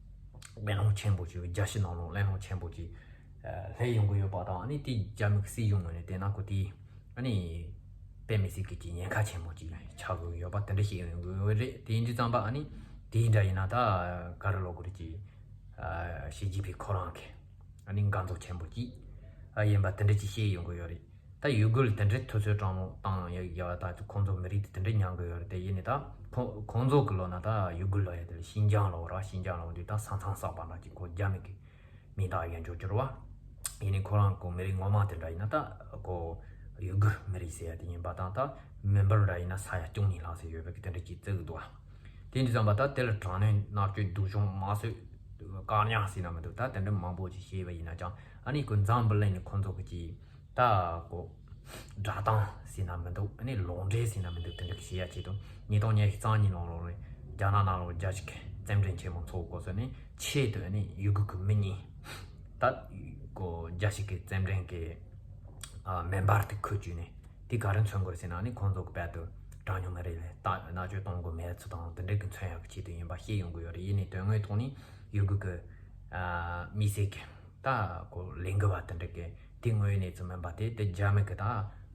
གླེང་སློང་ཆེན་པོ་ཅིག་རྒྱལ་སྤྱི་ནང་ལོགས་གླེང་སློང་ཆེན་པོ་ཅིག་སླེབས་ཡོང་གི་ཡོད་པ་དང་ཨ་ནི་དེ་རྒྱ་མི་གི་སྲིད་གཞུང་ངོས་ནས་བལྟས་ན་གོ་དེ། ཨ་ནི་དཔེ་མི་སྲིད་ཀྱི་ཀྱི་ཉེན་ཁ་ཆེན་པོ་ཅིག་ཆགས་དགོས་ཡོད་པ་དེ་འདྲ་ཞིག་ཡོང་དགོས་རེད། དེ་ཡིན་དུས་ཙམ་པ་ཨ་ནི་དེ་འདྲ་ཡིན་ན་ད་ག་རེ་ལབ་དགོས་རེད་ཀྱི། ཨ་ཞི་ཅིན་ཕིང་ཁོ་རང་གི་ཨ་ནི་འགན་གཙོ་ཆེན་པོ་ཅིག་ཨ་ཡིན་པ་དེ་འདྲ་ཅིག་བཤད་ཡོང་གི་ཡོད་རེད། ད་ཡུ་གུར་ལ་དེ་འདྲའི་ཐུབ་ཚོད་དྲང་མོ་བཏང་ཡ་ཡ་ད་ཁོང་ཚོ་མི་རིགས་དེ་དེ་འདྲ་མྱངས་གི་ཡོད་རེད། དེ་ཡིན་ནི་ད་ཁོ་ཁོང་ཚོ་གི་ལོ་ན་ད་ཡུ་གུར་ལ་ཡ་དེ་ལ་ཤིན་ཅང་ལོ་ར་ཤིན་ཅང་ལོ་འདི་ད་ས་མཚམས་བསགས་པ་འདྲ་ཅིག་ཁོ་རྒྱ་མི་གི་མི་དག་ཡན་ཆོད་གྱུར་བ། ཡིན་ནི་ཁོ་རང་གོ་མི་རིགས་ངོ་མ་དེ་འདྲ་ཡིན་ན་ད་གོ་ཡུ་གུར་མི་རིགས་ཟེར་ཡ་དེ་ཡིན་པ་དང་ད་མི་འབོར་འདྲ་ཡིན་ན་ས་ཡ་བཅུ་གཉིས་ལྷག་ཙམ་ཡོད་པའི་གི་དེ་འདྲ་ཅིག་བརྩི་གི་འདུག་བ། དེ་འདྲ་ཙམ་པ་ད་དེ་ལ་དྲག་གནོན་མནར་གཅོད་སྡུག་སྦྱོང་དམར་གསོད་བཀག་ཉར་ཟེར་ན་མི་འདུག་ད་དེ་འདྲ་མང་པོ་ཅིག་བྱས་པ་ཡིན་ན་ཀྱང་ཨ་ནི་ཁོ་འཛམ་བུ་གླིང་ནས་ཁོ་ཚོ་གི་ཅིག་ད་གོ་སྒྲ་གདངས་ཟེར་ན་མི་འདུག་ཨ་ནི་ལོག་འགྲེལ་ཟེར་ན་མི་འདུག་དེ་འདྲ་གི་བྱེད་ཡ་ཆེད་དུ་ཉིས་སྟོང་ཉི་ཤུ་རྩ་གཉིས་ནང་ལོགས་རེད། རྒྱ་ནག་ནང་ལོགས་རྒྱ་ཞིག་གི་རྩེད་འགྲན་ཆེན་མོ་ཚོགས་སྐབས་སུ་ནི་ཆེད་དུ་ནི་ཡུ་གུར་གི་མི་གཉིས་ད་གོ་རྒྱ་ཞིག་གི་རྩེད་འགྲན་གི་ཨ་མེ་འབར་དེ་ཁུར་བཅུག་ནས་དེ་ག་རེ་མཚོན་དགོས་ཟེར་ན་ནི་ཁོང་ཚོ་གི་རྦད་དེ་གྲངས་ཉུང་མི་རིགས་ལ་ད་མནར་གཅོད་གཏོང་དགོས་མེད་ཚུལ་དང་དེ་འདྲ་གི་མཚོན་ཡག་གི་ཆེད་དུ་ཡིན་པ་བཤད་ཡོང་གི་ཡོད་རེད། ཡིན་ནའི་དོན་དངོས་ཐོག་ནས་ཡུ་གུར་གི་ཨ་མི་སེར་གི་ད་གོ་ལས་འགུལ་བ་དེ་འདྲ་གི་དེ་དངོས་གནས་ཚུལ་མིན་པ་དེ་དེ་རྒྱ་མི་གི་ད་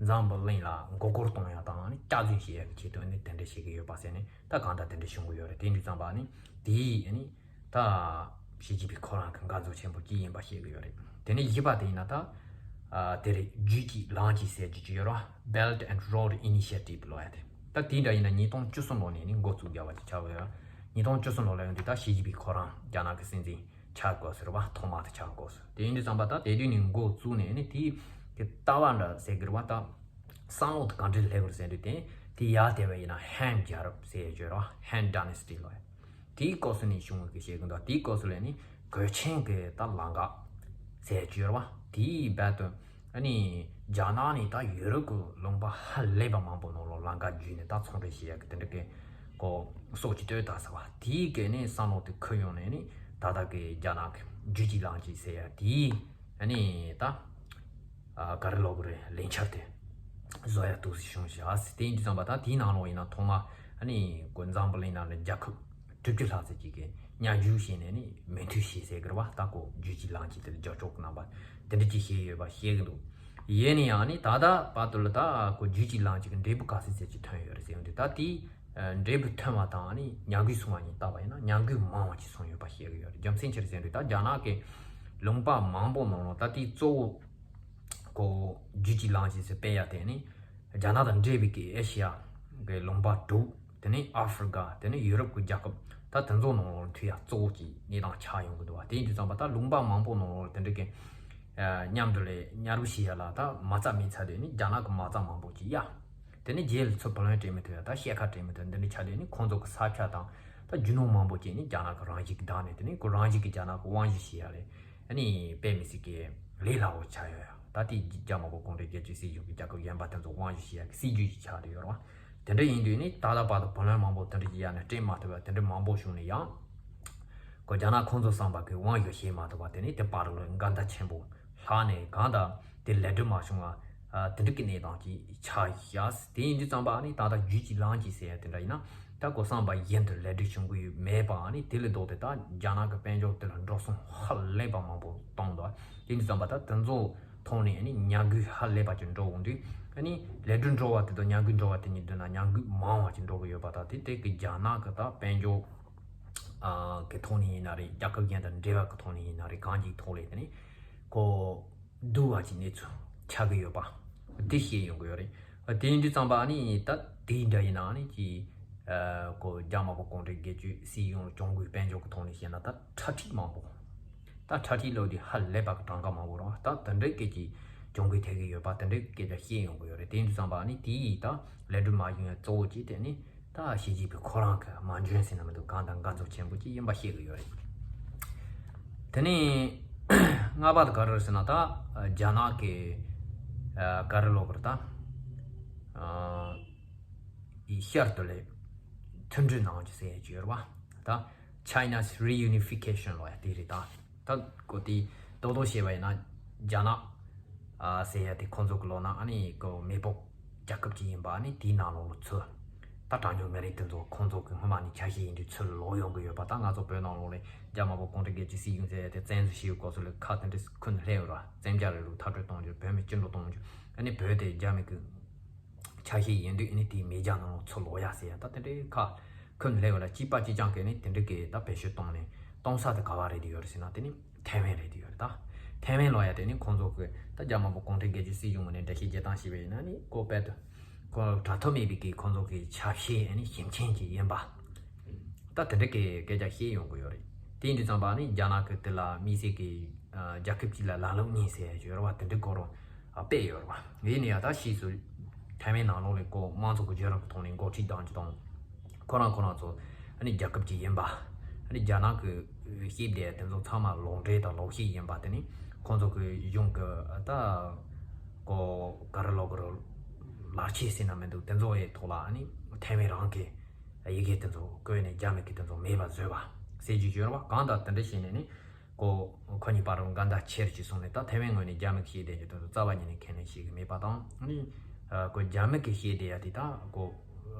འཛམ་བུ་གླིང་ལ་མགོ་སྐོར་གཏོང་ཡ་དང་ནི་སྐྱག་རྫུན་བྱེད་ཡ་གི་ཆེད་དུ་ནི་དེ་འདྲ་བྱེད་ཀྱི་ཡོད་པ་ཟེར་ནས་ད་གང་ལྟར་དེ་འདྲ་བྱུང་གི་ཡོད་རེད། དེ་འདྲ་ཙམ་པ་ནི་དེ་ཡིས་ནི་ད་ཞི་ཅིན་ཕིང་ཁོ་རང་གི་འགན་གཙོ་ཆེན་པོ་གཅིག་ཡིན་པ་བཤད་ཀྱི་ཡོད་རེད། དེ་ནས་བཞི་པ་དེ་ཡིན་ན་ད་ཨ་དེ་རེད། རྒྱུད་གཅིག་ལམ་གཅིག་ཟེར་རྒྱུ་ཅིག་ཡོད་རེད་བ། Belt and Road Initiative ལབ་ཡ་དེ་ད་དེ་འདྲ་ཡིན་ན་ཉིས་སྟོང་བཅུ་གསུམ་ལོ་ནས་ནི་འགོ་བཙུགས་རྒྱག་པ་ཅིག་ཆགས་ཡོད་རེད། ཉིས་སྟོང་བཅུ་གསུམ་ལོ་ལ་ཡོང་དུས་ད་ཞི་ཅིན་ཕིང་ཁོ་རང་རྒྱ་ནག་གི་སྲིད་འཛིན་ཆགས་དགོས་ཟེར་བ་ཐོག་མ་དེ་ཆགས་དགོས་ཟེར། དེ་ཡིན་དུས་ཙམ་པ་ད་དེ་དུས་ནས་འགོ་བཙུགས་ནས་ནི་དེའི་གི་ལྟ་བ་འདྲ་ཟེར་གི་རེད་བ། ད་བསམ་བློ་དེ་ག་འདྲ་སླེབས་གི་རེད་ཟེར་དུས་དེ་དེ་ཡར་དེ་བས་ཡིན་ན་ཧན་རྒྱལ་རབས་ཟེར་ཡ་ཅིག་ཡོད་རེད་བ། ཧན་Dynasty ལབ་ཡ་དེའི་སྐབས་སུ་ནས་བྱུང་བའི་གི་བཤད་གི་འདུག་དེའི་སྐབས་སུ་ལས་ནི་གོས་ཆེན་གི་ད་ལམ་ཁ་ཟེར་ཡ་ཅིག་ཡོད་རེད་བ། དེའི་རྦད་དེ་ཨ་ནི་རྒྱ་ནག་ནས་ད་ཡུ་རོབ་ཀྱི་ལུང་པ་ཧ་ལས་པ་མང་པོ་ནང་ལོགས་ལམ་ཁ་བརྒྱུད་ནས་ད་ཚོང་འབྲེལ་བྱེད་ཡག་གི་དེ་འདྲ་གི་གོ་སྲོག་གཅིག་བཏོན་ད་ཟེར་བ། དེའི་གི་ནི་བསམ་བློ་དེ་འཁོར་ཡོང་ནས་ནི་ད་ལྟ་གི་རྒྱ་ནག་གི་རྒྱུད་གཅིག་ལམ་གཅིག་ཟེར་ཡ་དེའི་ཨ་ནི་ད་ཨ་ག་རེ་ལབ་དགོས་རེད། ལས་འཆར་དེ་བཟོ་ཡ་འདུག་སེ་བྱུང་ཞག་ཟེར། དེ་ཡིན་དུས་ཙམ་པ་ད་དེའི་ནང་ལོགས་ཡིན་ན་ཐོག་མ་ཨ་ནི་གོ་འཛམ་བུ་གླིང་ནང་ལ་རྒྱལ་ཁབ་དྲུག་ཅུ་ལྷག་ཙམ་ཅིག་གི་ ཉམས་འགྱུར་བྱས་ནས་ནི་མོས་མཐུན་བྱས་ཟེར་གི་རེད་བ། ད་ཁོ་རྒྱུད་གཅིག་ལམ་གཅིག་དེ་ལ་རྒྱབ་སྐྱོར་གི་རྣམ་པ་དེ་འདྲ་ཅིག་བྱས་ཡོད་པ་ཤེས་གི་འདུག། ཡིན་ན་ཡང་ནི་ད་ལྟ་བར་དུ་ལ་ད་ཁོ་རྒྱུད་གཅིག་ལམ་གཅིག་གི་འབྲས་བུ་ག་ཚོད་ཙམ་ཅིག་ཐོན་ཡོད་རེད་ཟེར་ཡོང་དུས། ད་དེའི་འབྲས་བུ་ཐོན་པ་དང་ནི་ཉམས་རྒུད་སོང་བ་གཉིས་བལྟས་པ་ཡིན་ན་ཉམས་རྒུད་མང་བ་ཅིག་སོང་ཡོད་པ་ཤེས་གི་ཡོད་རེད། རྒྱུ་མཚན་ཅི་རེད་ཟེར་དུས། ད་རྒྱ་ནག་གི་ལུང་པ་མང་པོ་ནང་ལ་ད་དེའི་གཙོ་བོ་ཁོ་རྒྱུད་གཅིག་ལམ་གཅིག་ཟེར་སྤེལ་ཡ་དེ་ནི་རྒྱ་ནག་དང་འབྲེལ་བའི་གི་ཨེ་ཤི་ཡ་གི་ལུང་པ་དྲུག། དེ་ནས་ཨ་ཧྥི་རི་ཀ། དེ་ནས་ཡུ་རོབ་ཀྱི་རྒྱལ་ཁབ། ད་དེ་ཚོ་ནང་ལོགས་ལ་ཐུག་ཡ་གཙོ་བོ་གི་གནས་སྟངས་ཆགས་ཡོང་གི་འདུག་བ། དེ་ཡིན་དུས་ཙམ་པ་ད་ལུང་པ་མང་པོ་ནང་ལོགས་ལ་དེ་འདྲ་གི་མཉམ་དུ་ལས་ཉར་བུ་བྱེད་ཡ་ལ་ད་མ་རྩ་མེད་ཚར་དུས་ནི་རྒྱ་ནག་གི་མ་རྩ་མང་པོ་ཅིག་ཡ། དེ་ནས་རྗེས་ལ་ཚུར་བུ་ལོན་སྤྲད་མི་ཐུབ་ཡ། ད་ཤེལ་ཁ་སྤྲད་མི་ཐུབ། འདི་འདྲ་ཆགས་དུས་ནི་ཁོང་ཚོ་གི་ས་ཆ་དང་ད་རྒྱུ་ནོར་མང་པོ་ཅིག་ནི་རྒྱ་ནག་གི་རང་བཞིན་གྱི་བདག་ནས། དེ་ནི་ཁོ་རང་བཞིན་གྱི་རྒྱ་ནག་གི་དབང་བཞི་བྱེད་ཡ་ལས་ཨ་ནི་དཔེ་མི་སྲིད་ཀྱི་ལས་སླ་བོ་ཆགས་ཡོད་ཡ། ད་ལྟའི་རྒྱ་དམར་པོ་གུང་ཁྲན་རྒྱལ་གཅེས་སྲིད་གཞུང་གི་རྒྱལ་ཁབ་གཞན་པ་དེ་ཚོ་དབང་བཞི་བྱེད་ཡ་གི་སྲིད་ཇུས་ཤིག་ཆགས་བསྡད་ཡོད་རེད་བ། དེ་འདྲ་ཡིན་དུས་ནི་ད་ལྟ་བར་དུ་བུ་ལོན་མང་པོ་དེ་འདྲ་ཅིག་ཡ་ནས་སྤྲད་མ་ཐུབ་པ་དེ་འདྲ་མང་པོ་བྱུང་ནས་ཡང་ཁོ་རྒྱ་ནག་ཁོང་ཚོ་བསམ་པ་གི་དབང་བཞི་བྱེད་མ་ཐུབ་པ་དེ་ནི་དེ་བར་ལ་འགལ་ཟླ་ཆེན་པོ་ལྷག་ནས་གང་ལྟར་དེ་ལས་སྒྲུབ་མ་བྱུང་བ་དེ་འདྲ་གི་གནས་སྟངས་ཅིག་ཆགས་ཡ། དེ་ཡིན་དུས་ཙམ་པ་ནི་ད་ལྟ་རྒྱུད་གཅིག་ལམ་གཅིག་ཟེར་ཡ་དེ་འདྲ་ཡིན་ན་ད་ཁོ་བསམ་པ་བཞིན་དུ་ལས་སྒྲུབ་བྱུང་གི་ཡོད་མེད་པ་ནི་དེ་ལས་ལྡོག་སྟེ་ད་རྒྱ་ནག་གི་དཔལ་འབྱོར་དེ་ལ་འགྲོ་སོང་ཧ་ལས་པ་མང་པོ་བཏང་འདུག། དེ་ཡིན་དུས་ཙམ་པ་ད་དེ་ཚོ་ཐོག་ནས་ནི་ཉམས་རྒུད་ཧ་ལས་པ་ཅིག་འགྲོ་འོང་དུས་ནི་ལས་སྒྲུབ་འགྲོ་བ་དེ་དང་ཉམས་རྒུད་འགྲོ་བ་དེ་གཉིས་བསྡུར་ན་ཉམས་རྒུད་མང་བ་ཅིག་འགྲོ་གི་ཡོད་པ། ད་དེ་དེ་གི་རྒྱ་ནག་གི་ད་དཔལ་འབྱོར་གི་ཐོག་ནས་ཡིན་ན་རེད། རྒྱལ་ཁབ་གཞན་དང་འབྲེལ་བ་གི་ཐོག་ནས་ཡིན་ན་རེད། གང་ཅིའི་ཐོག་ལས་དེ་ནི་ཁོ་སྡུག་བ་ཅིག་གནས་ཚུལ་ཆགས་ཀྱི་ཡོད་པ་དེ་ཤེས་ཡོང་གི་ཡོད་རེད། དེ་ཡིན་དུས་ཙམ་པ་ནི་ད་དེ་འདྲ་ཡིན་ན་ནི་ཅི་ཁོ་རྒྱ་དམར་པོ་གུང་ཁྲན་རྒྱལ་གཅེས་སྲིད་གཞུང་ལ་གྱོང་གུན་དཔལ་འབྱོར་གི་ཐོག་ནས་བཤད་ན་ད་ཁྲལ་ཁྲིག་མང་པོ། ད་ཁྲལ་ཁྲིག་ལོ་དེ་ཧ་ལས་པ་གི་གྲངས་ཀ་མང་པོ་རེད་བ། ད་དེ་འདྲའི་སྐད་ཀྱི་གྱོང་གུན་ཐེབས་ཀྱི་ཡོད་པ་དེ་འདྲའི་སྐད་ཆ་བཤད་ཡོང་གི་ཡོད་རེད། དེ་ཡིན་དུས་ཙམ་པ་ནི་དེ་ཡིས་ད་ལས་སྒྲུབ་མ་བྱུང་བའི་གཙོ་བོ་གཅིག་དེ་ནི་ད་ཞི་ཅིན་ཕིང་ཁོ་རང་གི་མ་འཇོན་ཟེར་ན་མི་འདུག། གང་དང་གང་ཚོ་ཆེན་པོ་ཅིག་ཡིན་པ་ཤེས་ཀྱི་ཡོད་རེད། དེ་ནས་ལྔ་པ་དེ་ག་རེ་རེད་ཟེར་ན་ད་རྒྱ་ནག་གི་ག་རེ་ལབ་དགོས་རེད། ད་ཡི་ཤར་དུ་ལས་མཐུན་སྒྲིལ་གནང་རྒྱུ་ཟེར་ཡ་ཅིག་ཡོད་རེད་བ། ད་China's reunification ལབ་ཡ་དེ་རེད། ད་ད་གོ་དེ་རྡོག་རྡོག་བཤད་པ་ཡིན་ན་རྒྱ་ནག་ཨ་ཟེར་ཡ་དེ་ཁོང་ཚོ་གི་ལོག་ན་ཨ་ནི་གོ་མེས་པོ་རྒྱལ་ཁབ་ཅིག་ཡིན་པ། ཨ་ནི་དེའི་ནང་ལོགས་ལ་ཚུར་ད་གྲངས་ཉུང་མི་རིགས་དེ་ཚོ་ཁོང་ཚོ་གི་སྔོན་མ་ནས་ཆ་ཤས་ཡིན་དུས་ཚུར་ལོག་ཡོང་གི་ཡོད་པ། ད་ང་ཚོ་བོད་ནང་ལོགས་ལ་རྒྱ་དམར་པོ་གུང་ཁྲན་རྒྱལ་གཅེས་སྲིད་གཞུང་ཟེར་ཡ་དེ་བཙན་འཛུལ་བྱས་ཡོད་སྐབས་སུ་ལ་ཁ་དེ་འདྲ་ཁུ་ནས་སླེབས་ཡོད་ར། བཙན་རྒྱལ་རིང་ལུགས་མཐར་སྐྲོད་གཏོང་རྒྱུ། བོད་མི་བཅིངས་འགྲོལ་གཏོང་རྒྱུ། ཨ་ནི་བོད་དེ་རྒྱ་མི་གི་ཆ་ཤས་ཡིན་དུས་ཨ་ནི་དེའི་མེས་རྒྱལ་ནང་ལ་ཚུར་ལོག་ཡ་ཟེར་ཡ་ད་དེ་འདྲའི་ཁ་ཁུ་ནས་སླེབས་ཡོད་ར། གཅིག་པ་གཅིག་རྐྱང་གིས་ནི་དེ་འདྲའི་གི་ད་བེད་སྤྱོད་གཏོང་ནས་གཏོང་ས་དེ་ག་བ་རེད་དེ་ཡོད་རེད་ཟེར་ན་དེ་ནི་ཐའེ་ཝན་རེད་དེ་ཡོད་རེད། ད་ཐའེ་ཝན་ལབ་ཡ་དེ་ནི་ཁོང་ཚོ་གི་ད་རྒྱ་དམར་པོ་གུང་ཁྲན་རྒྱལ་གཅེས་སྲིད་གཞུང་ངོས་ནས་འགྲེལ་བཤད་རྒྱག་སྟངས་ཤིག་བྱས་ན་ནི་ཁོ་དཔེ་དུ་ཁོ་དྲག་ཐབས་མེད་པའི་གི་ཁོང་ཚོ་གི་ཆ་ཤས་ཨ་ནི་ཞིབ་མཆན་ཅིག་ཡིན་པ། ད་དེ་འདྲ་གི་སྐད་ཆ་བཤད་ཡོང་གི་ཡོད་རེད། དེ་ཡིན་དུས་ཙམ་པ་ནི་རྒྱ་ནག་གི་དེ་ལ་དམིགས་བསལ་གྱི་ཨ་རྒྱལ་ཁབ་གཅིག་ལ་ལམ་ལུགས་གཉིས་ཟེར་ཡ་ཡོད་རེད་བ། དེ་འདྲ་སྐོར་ཨ་དཔེ་ཡོད་རེད་བ། ཡིན་ན་ཡང་ད་ཕྱིས་སུ་ཐའེ་ཝན་ནང་ལོགས་ལ་ཁོ་དམངས་གཙོ་གི་བརྒྱུད་རིམ་གྱི་ཐོག་ནས་འགོ་ཁྲིད་གཏོང་རྒྱུ་དང་། ཁོ་རང་ཁོ་རང་ཚོ་ཨ་ནི་རྒྱལ་ཁབ་ཅིག་ཡིན་པ། ཨ་ནི་རྒྱ་ནག་གི་བཤད་བསྡད་དེ་ཚོ་ཚང་མ་ལོག་འགྲེལ་དང་ལོག་བཤད་ཡིན་པ། དེ་ནི་ཁོང་ཚོ་གི་གཞུང་གི་ད་ཀོ་ག་རེ་ལབ་དགོས་རེད། ལག་ཆས་ཟེར་ན་མི་འདུག། དེ་ཚོ་ཡི་ཐོག་ལ་ཨ་ནི་ཐའེ་ཝན་རང་གི་ཡི་གེ་དེ་ཚོ་བཀོད་ནས་རྒྱ་མི་གིས་དེ་ཚོ་མེད་པ་བཟོས་པ་ཟེར་རྒྱུ་ཡོད་རེད་བ། གང་ལྟར་དེ་འདྲ་བྱས་ནས་ནི་ཀོ་ཁོ་གཉིས་བར་འགལ་ཟླ་ཆེ་རུ་ཅིག་སོང་ནས་ད་ཐའེ་ཝན་ངོས་ནས་རྒྱ་མི་གིས་བཤད་བསྡད་རྒྱུ་དེ་ཚོ་རྩ་བ་ཉིད་ནས་ཁས་ལེན་བྱེད་ཀྱི་མེད་པ་དང་། ཨ་ནི་ཀོ་རྒྱ་མི་གིས་བཤད་བསྡད་ཡ་དེ་ད་ཀོ་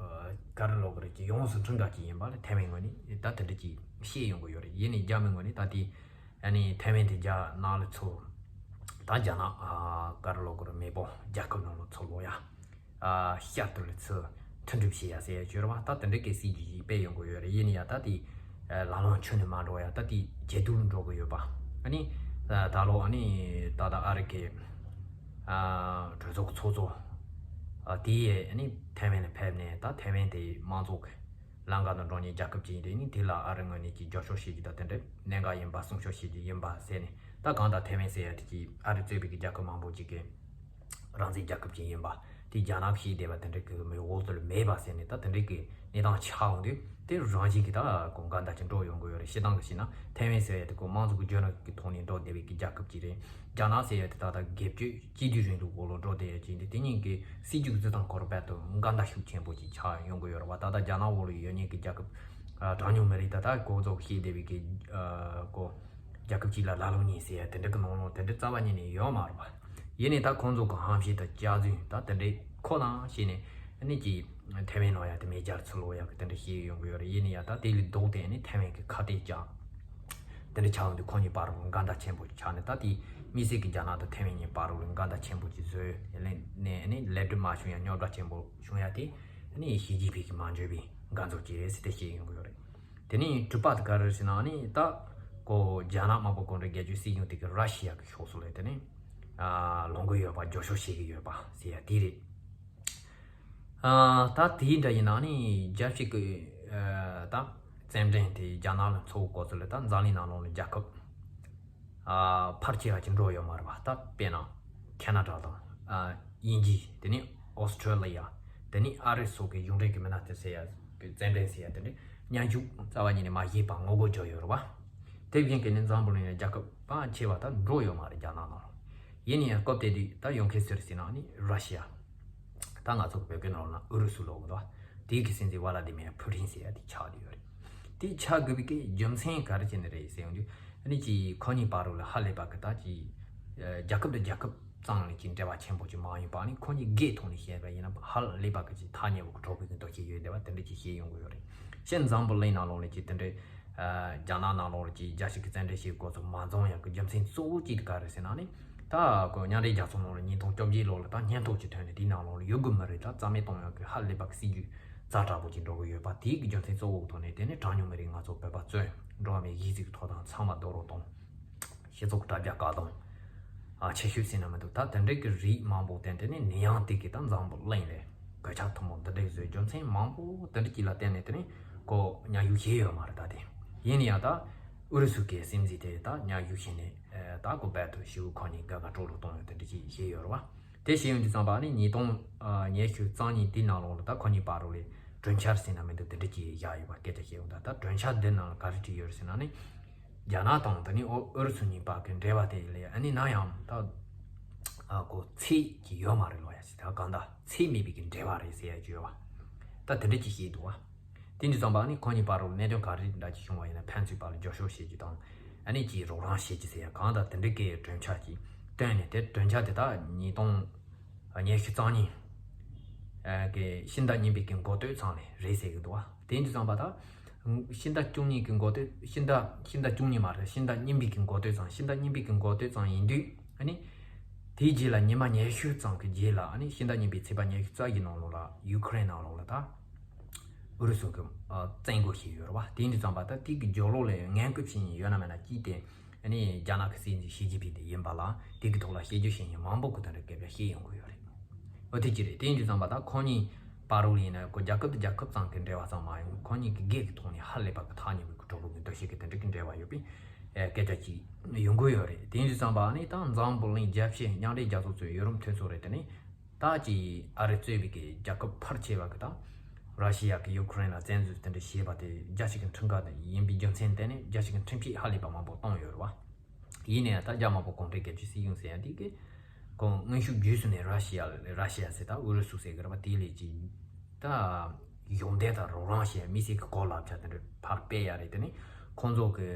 ག་རེ་ལབ་དགོས་རེད། ཀྱི་ཡོངས་སུ་འཁྲུལ་འགའ་ཅིག་ཡིན་པ་ལ་ཐའེ་ཝན་ངོས་ནས་ད་དེ་འདྲ་ཅིག་བཤད་ཡོང་གི་ཡོད་རེད། ཡིན་ནའི་རྒྱ་མི་ངོས་ནས་ད་དེ་ཨ་ནི་ཐའེ་ཝན་དེ་རྒྱ་ནག་ལ་ཚུར་ད་རྒྱ་ནག་ཨ་ག་རེ་ལབ་དགོས་རེད། མེས་པོ་རྒྱལ་ཁབ་ནང་ལ་ཚུར་ལོག་ཡ། ཨ་ཤར་དུ་ལ་ཚུར་མཐུན་སྒྲིལ་བྱེད་ཡ་ཟེར་ཡ་ཅིག་ཡོད་རེད་བ། ད་དེ་འདྲ་གི་སྲིད་ཇུས་ཅིག་སྤེལ་ཡོང་གི་ཡོད་རེད། ཡིན་ན་ཡང་ད་དེ་ལམ་ལྷོང་ཁྱོན་ནས་མ་འགྲོ་ཡ་ད་དེ་ཇེ་སྡུག་འགྲོ་གི་ཡོད་པ། ཨ་ནི་ད་ད་ལོ་ཨ་ནི་ད་ད་ཨ་རི་གི་ཨ་གྲོས་ཚོགས་ཚོགས་གཙོ་ཨ་དེ་ཡས་ཨ་ནི་ཐའེ་ཝན་ལ་ཕེབས་ནས་ད་ཐའེ་ཝན་དེ་དམངས་གཙོ་གི་ལམ་ཁ་དང་འགྲོ་མཁན་རྒྱལ་ཁབ་ཅིག་ཡིན་དུས་ནི་དེ་ལ་ཨ་རི་ངོས་ནས་ཀྱི་རྒྱབ་སྐྱོར་བྱེད་རྒྱུ་དང་དེ་འདྲ་གནད་འགག་ཡིན་པ་སྲུང་སྐྱོབ་བྱེད་རྒྱུ་ཡིན་པ་ཟེར་ནས། ད་གང་ལྟར་ཐའེ་ཝན་ཟེར་ཡ་དེ་ཀྱི་ཨ་རི་གཙོས་པའི་གི་རྒྱལ་ཁབ་མང་པོ་ཅིག་གི་རང་བཙན་རྒྱལ་ཁབ་ཅིག་ཡིན་པ། དེ་རྒྱ་ནག་གིས་བཤད་བསྡད་པ་དེ་འདྲ་གི་མི་འོག་ཏུ་ལ་མེད་པ་ཟེར་ནས། ད་དེ་འདྲ་གི་གནས་སྟངས་ཆགས་འོང་དུས་དེ་རང་བཞིན་གྱི་ད་གོ་འགལ་ཟླ་ཅིག་འགྲོ་ཡོང་གི་ཡོད་རེད། སྤྱིར་བཏང་གི་བྱས་ན་ཐའེ་ཝན་ཟེར་ཡ་དེ་ཀོ་དམངས་གཙོ་གི་བརྒྱུད་རིམ་གི་ཐོག་ནས་འགྲོ་བསྡད་པའི་གི་རྒྱལ་ཁབ་ཅིག་རེད། རྒྱ་ནག་ཟེར་ཡ་དེ་ད་ལྟ་སྒེར་གཅོད་སྤྱི་འཐུས་རིང་ལུགས་འོག་ལ་འགྲོ་བསྡད་ཡ་ཅིག་ཡིན་དུས་དེ་གཉིས་ཀྱི་སྲིད་ཇུས་ཀྱི་རྩི་སྟངས་སྐོར་རྦད་དེ་འགལ་ཟླ་ཤུགས་ཆེན་པོ་ཅིག་ཆགས་ཡོང་གི་ཡོད་རེད་བ། ད་ལྟ་རྒྱ་ནག་འོག་ལ་ཡོད་མཁན་གྱི་རྒྱལ་ཁབ་ཨ་གྲངས་ཉུང་མི་རིགས་ད་ལྟ་ཁོ་ཚོ་གིས་བཤད་བསྡད་པའི་གི་ཨ་ཀོ་རྒྱལ་ཁབ་གཅིག་ལ་ལམ་ལུགས་གཉིས་ཟེར་ཡ་དེ་འདྲ་གི་ནང་ལོགས་དེ་འདྲ་རྩ་བ་ཉིད་ནས་ཡོད་མ་རེད་བ། ཡིན་ནའི་ད་ཁོང་ཚོ་གི་ཧམ་བཤད་དང་སྐྱག་རྫུན་ད་དེ་འདྲའི་ཁོ་ན་བཤད་ནས་ཨ་ནི་ཀྱི་ ཐེ་ཝན་ནང་ཡ་དེ་མེ་སྦྱར་ཚུལ་ལོ་ཡ་གི་དེ་འདྲ་ཤེས་ཡོང་གི་ཡོད་རེད། ཡིན་ན་ཡང་ད་དེ་ལས་ལྡོག་སྟེ་ནི་ཐེ་ཝན་གི་ཁ་གཏད་བཅག་དེ་འདྲ་ཆགས་ཡོང་དུས་ཁོང་གཉིས་བར་ལ་འགལ་ཟླ་ཆེན་པོ་ཆགས་ནས། ད་དེ་དམིགས་བསལ་གྱི་རྒྱ་ནག་དང་ཐེ་ཝན་གཉིས་བར་ལ་འགལ་ཟླ་ཆེན་པོ་ཅིག་བཟོས་ནས་ནི་ལེགས་འགྲུབ་མ་བྱུང་ཡ་རྙོག་དྲ་ཆེན་པོ་བྱུང་ཡ་དེ་ནི་ཞི་ཅིན་ཕིང་གིས་མ་འཇོན་པའི་འགལ་འཛོལ་ཅིག་རེད་ཟེར་ཏེ་བཤད་ཡོང་གི་ཡོད་རེད། དེ་ནས་དྲུག་པ་དེ་ག་རེ་ཟེར་ན་ནི་ད་ཁོ་རྒྱ་ནག་དམར་པོ་གུང་ཁྲན་སྒེར་གཅོད་སྲིད་གཞུང་དེ་གི་ར་ཤི་ཡ་གི་ཕྱོགས་སུ་ལས་དེ་ནས་ལངས་གི་ཡོད་པ། རྒྱབ་སྐྱོར་བྱེད་ཀྱི་ཡོད་པ་ཟེར་ཡ་དེ་རེད། ཨ། ད་དེའི་འདྲ་ཡིན་ན་ནི་རྒྱལ་སྤྱི་གི་ཨ། ད་རྩེད་འགྲན་དེ་རྒྱ་ནག་ལ་ཚོགས་འགོ་ཚུགས་ལ་ད་འཛམ་གླིང་ནང་ལོགས་ལ་རྒྱལ་ཁབ་ཨ། ཕལ་ཆེ་བ་ཅིག་འགྲོ་ཡོད་མ་རེད་པ། ད་དཔེར་ན་ཁེ་ན་ཌ་དང་ཨ། དབྱིན་ཇི། དེ་ནས་ཨོ་སི་ཁྲུ་ལི་ཡ། དེ་ནས་ཨ་རི་སོགས་ཀྱི་གཞུང་འབྲེལ་གྱི་མི་སྣ་དེ་ཟེར་ཡ་གི་རྩེད་འགྲན་ཟེར་ཡ་དེ་འདྲ་མཉམ་ཞུགས་རྩ་བ་ཉིད་ནས་མ་བྱས་པ་ངོ་རྒོལ་བརྒྱབ་ཡོད་རེད་པ། དེ་བཞིན་གྱི་ནི་འཛམ་བུ་གླིང་ནས་རྒྱལ་ཁབ་ཕལ་ཆེ་བ་ད་འགྲོ་ཡོད་མ་རེད་རྒྱ་ནག་ནང་ལ། ཡིན་ན་ཡང་སྐབས་དེ་དུས་ད་ཡོང་མཁན་སུ་རེད་ཟེར་ན་ནི་ར་ཤི་ཡ། ད་ང་ཚོ་བོད་སྐད་ནང་ལ་ཨུ་རུ་སུ་ལབ་གི་འདུག་དེའི་གི་སྲིད་འཛིན་ཝ་ལ་དི་མིར་ཕུ་ཏིན་ཟེར་ཡ་དེ་ཆགས་བསྡད་ཡོད་རེད། དེ་ཆགས་དགོས་པའི་གི་རྒྱུ་མཚན་ག་རེ་བྱས་ནས་རེད་ཟེར་ཡོང་དུས་ཨ་ནི་ཅིག་ཁོ་གཉིས་བར་ལ་ཧ་ལས་པ་གི་ད་ཅིག་རྒྱལ་ཁབ་དང་རྒྱལ་ཁབ་ཙམ་ལ་ཅིག་འབྲེལ་བ་ཆེན་པོ་ཅིག་མ་ཡིན་པ། ཨ་ནི་ཁོ་གཉིས་སྒེར་ཐོག་ནས་བཤད་པ་ཡིན་ན་ཧ་ལས་པ་གི་ཅིག་ཐག་ཉེ་བོ་གི་གྲོགས་པོའི་གི་འདུ་ཤེས་ཡོད་བསྡད་པ་དེ་འདྲ་ཅིག་བཤད་ཡོང་གི་ཡོད་རེད། ཕྱིར་འཛམ་བུ་གླིང་ནང་ལོགས་ལ་ཅིག་དེ་འདྲའི་རྒྱ་ནག་ནང་ལོགས་ལ་ཅིག་རྒྱལ་སྤྱི་གི་རྩེད་འགྲན་བྱེད་དགོས་ཚུལ་མ་འཛོམས་ཡག་གི་རྒྱུ་མཚན་གཙོ་བོ་གཅིག་དེ་ག་རེ་ཟེར་ན་ནི། ད་ཁོ་མཉམ་འབྲེལ་རྒྱལ་ཚོགས་ནང་ལ་ཉིས་སྟོང་བཅོ་བརྒྱད་ལོ་ལ་ད་སྙན་ཐོ་ཅིག་ཐོན་ནས་དེའི་ནང་ལོགས་ལ་ཡོད་དགོས་མི་རིགས་ད་རྩ་མེད་གཏོང་ཡག་གི་ཧ་ལས་པ་གི་སྲིད་ཇུས་ཛ་དྲག་པོ་ཅིག་འགྲོ་གི་ཡོད་པ། དེའི་གི་རྒྱུ་མཚན་གཙོ་བོ་གི་ཐོག་ནས་དེ་ནི་གྲངས་ཉུང་མི་རིགས་ང་ཚོ་བོད་པ་གཙོས་འགྲོ་བ་མིའི་གཞི་རྩའི་ཐོབ་ཐང་ཚང་མ་རྡོག་རོལ་གཏོང་། སྤྱི་ཚོགས་དྲ་རྒྱ་བཀག་སྡོམ་ཨ་ཆེ་ཤོས་ཟེར་ན་མི་འདུག་ད་དེ་འདྲའི་གི་རིགས་མང་པོ་བསྟན་ཏེ་ནི་ནི་ཡང་དེ་གི་ད་འཛམ་བུ་གླིང་ལས་གོད་ཆག་ཐུན་མོང་འདི་འདྲའི་བཟོས་རྒྱུ་མཚན་མང་པོ་དེ་འདྲ་ཅིག་ལ་བརྟེན་ནས་དེ་ནི་ཁོ་མཉམ་ཞུགས་བྱས་ཡོད་མ་རེད། ད་དེ་ཡིན་ན་ཡང་ད་ཨུ་རུ་སུ་གི་སྲིད་འཛིན་དེ་ད་མཉམ་ཞུགས་བྱས་ནས་ད་ཁོ་རྦད་དེ་ཞི་བའི་ཁོ་གཉིས་དགའ་དགའ་སྤྲོ་སྤྲོ་གཏོང་ཡོད་དེ་འདྲ་ཅིག་བྱས་ཡོད་རེད་བ། དེ་བྱས་ཡོང་དུས་ཙམ་པ་ནི་ཉིས་སྟོང་ཉི་ཤུ་རྩ་གཉིས་དེའི་ནང་ལོགས་ལ་ད་ཁོ་གཉིས་བར་རོ་ལས་གྲོས་འཆར་ཟེར་ན་མི་འདུག་དེ་འདྲ་ཅིག་བཞག་ཡོད་པ་སྐད་ཆ་བཤད་ཡོང་ད། ད་གྲོས་འཆར་འདི་ནང་ལ་ག་རེ་བྲིས་ཡོད་རེད་ཟེར་ན་ནི། རྒྱ་ནག་དང་དེ་ནི་ཨོ་ཨུ་རུ་སུ་གཉིས་བར་གྱི་འབྲེལ་བ་དེ་ལས་ཨ་ནི་ནམ་ཡང་ད་ཨ་ཁོ་ཚད་ཀྱི་ཡོད་མ་རེད་ལོ་ཡ་ཟེར། ད་གང་ལྟར་ཚད་མེད་པའི་གི་འབྲེལ་བ་རེད་ཟེར་ཡ་ཅིག་ཡོད་པ། ད་དེ་འདྲ་ཅིག་བཤད་འདུག་བ། དེ་འདྲ་ཙམ་པ་ནི་ཁོ་གཉིས་བར་རུ་གནད་དོན་ག་རེ་འདྲ་ཅིག་བྱུང་བ་ཡིན་ན་ཕན་ཚུན་བར་ལ་རྒྱབ་སྐྱོར་བྱེད་རྒྱུ་དང་ཨ་ནི་ཅིག་རོགས་རམ་བྱེད་རྒྱུ་ཟེར་ཡ་གང་ལྟར་དེ་འདྲ་གི་གྲོས་འཆར་ཅིག་བཏོན་ནས། དེ་གྲོས་འཆར་དེ་དག་ཉིས་སྟོང་ཉི་ཤུ་རྩ་གཉིས་ཨ་གི་ཕྱི་ཟླ་གཉིས་པའི་གི་འགོ་སྟོད་ཙམ་ལས་རེད་ཟེར་གི་འདུག་བ། དེ་འདྲ་ཙམ་པ་ད་ཕྱི་ཟླ་བཅུ་གཉིས་ཀྱི་འགོ་སྟོད། ཕྱི་ཟླ་ཕྱི་ཟླ་བཅུ་གཉིས་མ་རེད། ཕྱི་ཟླ་གཉིས་པའི་གི་འགོ་སྟོད་ཙམ། ཕྱི་ཟླ་གཉིས་པའི་གི་འགོ་སྟོད་ཙམ་ཡིན་དུས་ཨ་ནི་དེའི་རྗེས་ལ་ཉི་མ་ཉི་ཤུ་ཙམ་གི་རྗེས་ལ་ཨ་ནི་ཕྱི་ཟླ་གཉིས་པའི་ཚེས་པ་ཉི་ཤུ་རྩ་བཞི་ནང་ལོགས་ལ་ཡུ་ཁུ་རེན་ནང་ལོགས་ལ་ད་ཨུ་རུ་སུ་གི་ཨ་བཙན་རྒོལ་བྱས་ཡོད་རེད་བ། དེ་འདྲ་ཙམ་པ་ད་དེ་གི་རྒྱབ་ལོགས་ལ་ངན་སྐུལ་བྱེད་མཁན་ཡོད་ན་མེད་ན་གཅིག་དེ་ཨ་ནི་རྒྱ་ནག་གི་སྲིད་འཛིན་ཞི་ཅིན་ཕིང་དེ་ཡིན་པ་ལ་དེ་གི་ཐོག་ལ་བཤད་རྒྱུ་བཤད་མཁན་མང་པོ་གི་དེ་འདྲ་སྐད་ཆ་བཤད་ཡོང་གི་ཡོད་རེད། འོ་དེ་ཅི་རེད། དེ་ཡིན་དུས་ཙམ་པ་ད་ཁོ་གཉིས་བར་རོ་ཡིན་ན་ཁོ་རྒྱལ་ཁབ་དང་རྒྱལ་ཁབ་ཙམ་གྱི་འབྲེལ་བ་ཙམ་མ་ཡིན། ཁོ་གཉིས་ཀྱི་སྒེར་གྱི་ཐོག་ནས་ཧ་ལས་པ་གི་ཐག་ཉེ་བའི་གྲོགས་པོ་གི་འདུ་ཤེས་ཀྱི་དེ་འདྲ་གི་འབྲེལ་བ་ཡོད་པའི་ཨེ་སྐད་ཆ་ཅིག་ཡོང་གི་ཡོད་རེད། དེ་ཡིན་དུས་ཙམ་པ་ནི་ད་འཛམ་བུ་གླིང་རྒྱལ་སྤྱི་མཉམ་འབྲེལ་རྒྱལ་ཚོགས་གཙོས་ཡུ་རོབ་མཐུན་ཚོགས་རེད། དེ་ནི་ད་ཅིག་ཨ་རི་གཙོས་པའི་གི་རྒྱལ་ཁབ་ཕལ་ཆེ་བ་གི་ད་ར་ཤི་ཡ་གི་ཡུ་ཁུ་རེན་ལ་བཙན་འཛུལ་དེ་འདྲ་བྱས་པ་དེ་རྒྱལ་སྤྱི་གི་ཁྲིམས་ཁང་དེ་ཡིན་པའི་རྒྱུ་མཚན་དེ་ནི་རྒྱལ་སྤྱི་གི་ཁྲིམས་ཆད་ཧ་ལས་པ་མང་པོ་བཏང་ཡོད་རེད་བ། ཡིན་ནའང་ད་རྒྱ་དམར་པོ་གུང་ཁྲན་སྒེར་གཅོད་སྲིད་གཞུང་ཟེར་ཡ་འདི་གི་ཁོང་དངོས་ཤུགས་བརྒྱུད་ཚུལ་ནས་ར་ཤི་ཡ་ར་ཤི་ཡ་ཟེར་ད་ཨུ་རུ་སུ་ཟེར་གི་རེད་པ། དེ་ལས་ཀྱི་ད་གཞོགས་འདེགས་དང་རོགས་རམ་བྱེད་ཡ་དམིགས་བསལ་གྱི་གོ་ལག་ཆ་དེ་འདྲ་ཕར་སྤེལ་ཡ་རེད། དེ་ནི་ཁོང་ཚོ་གི་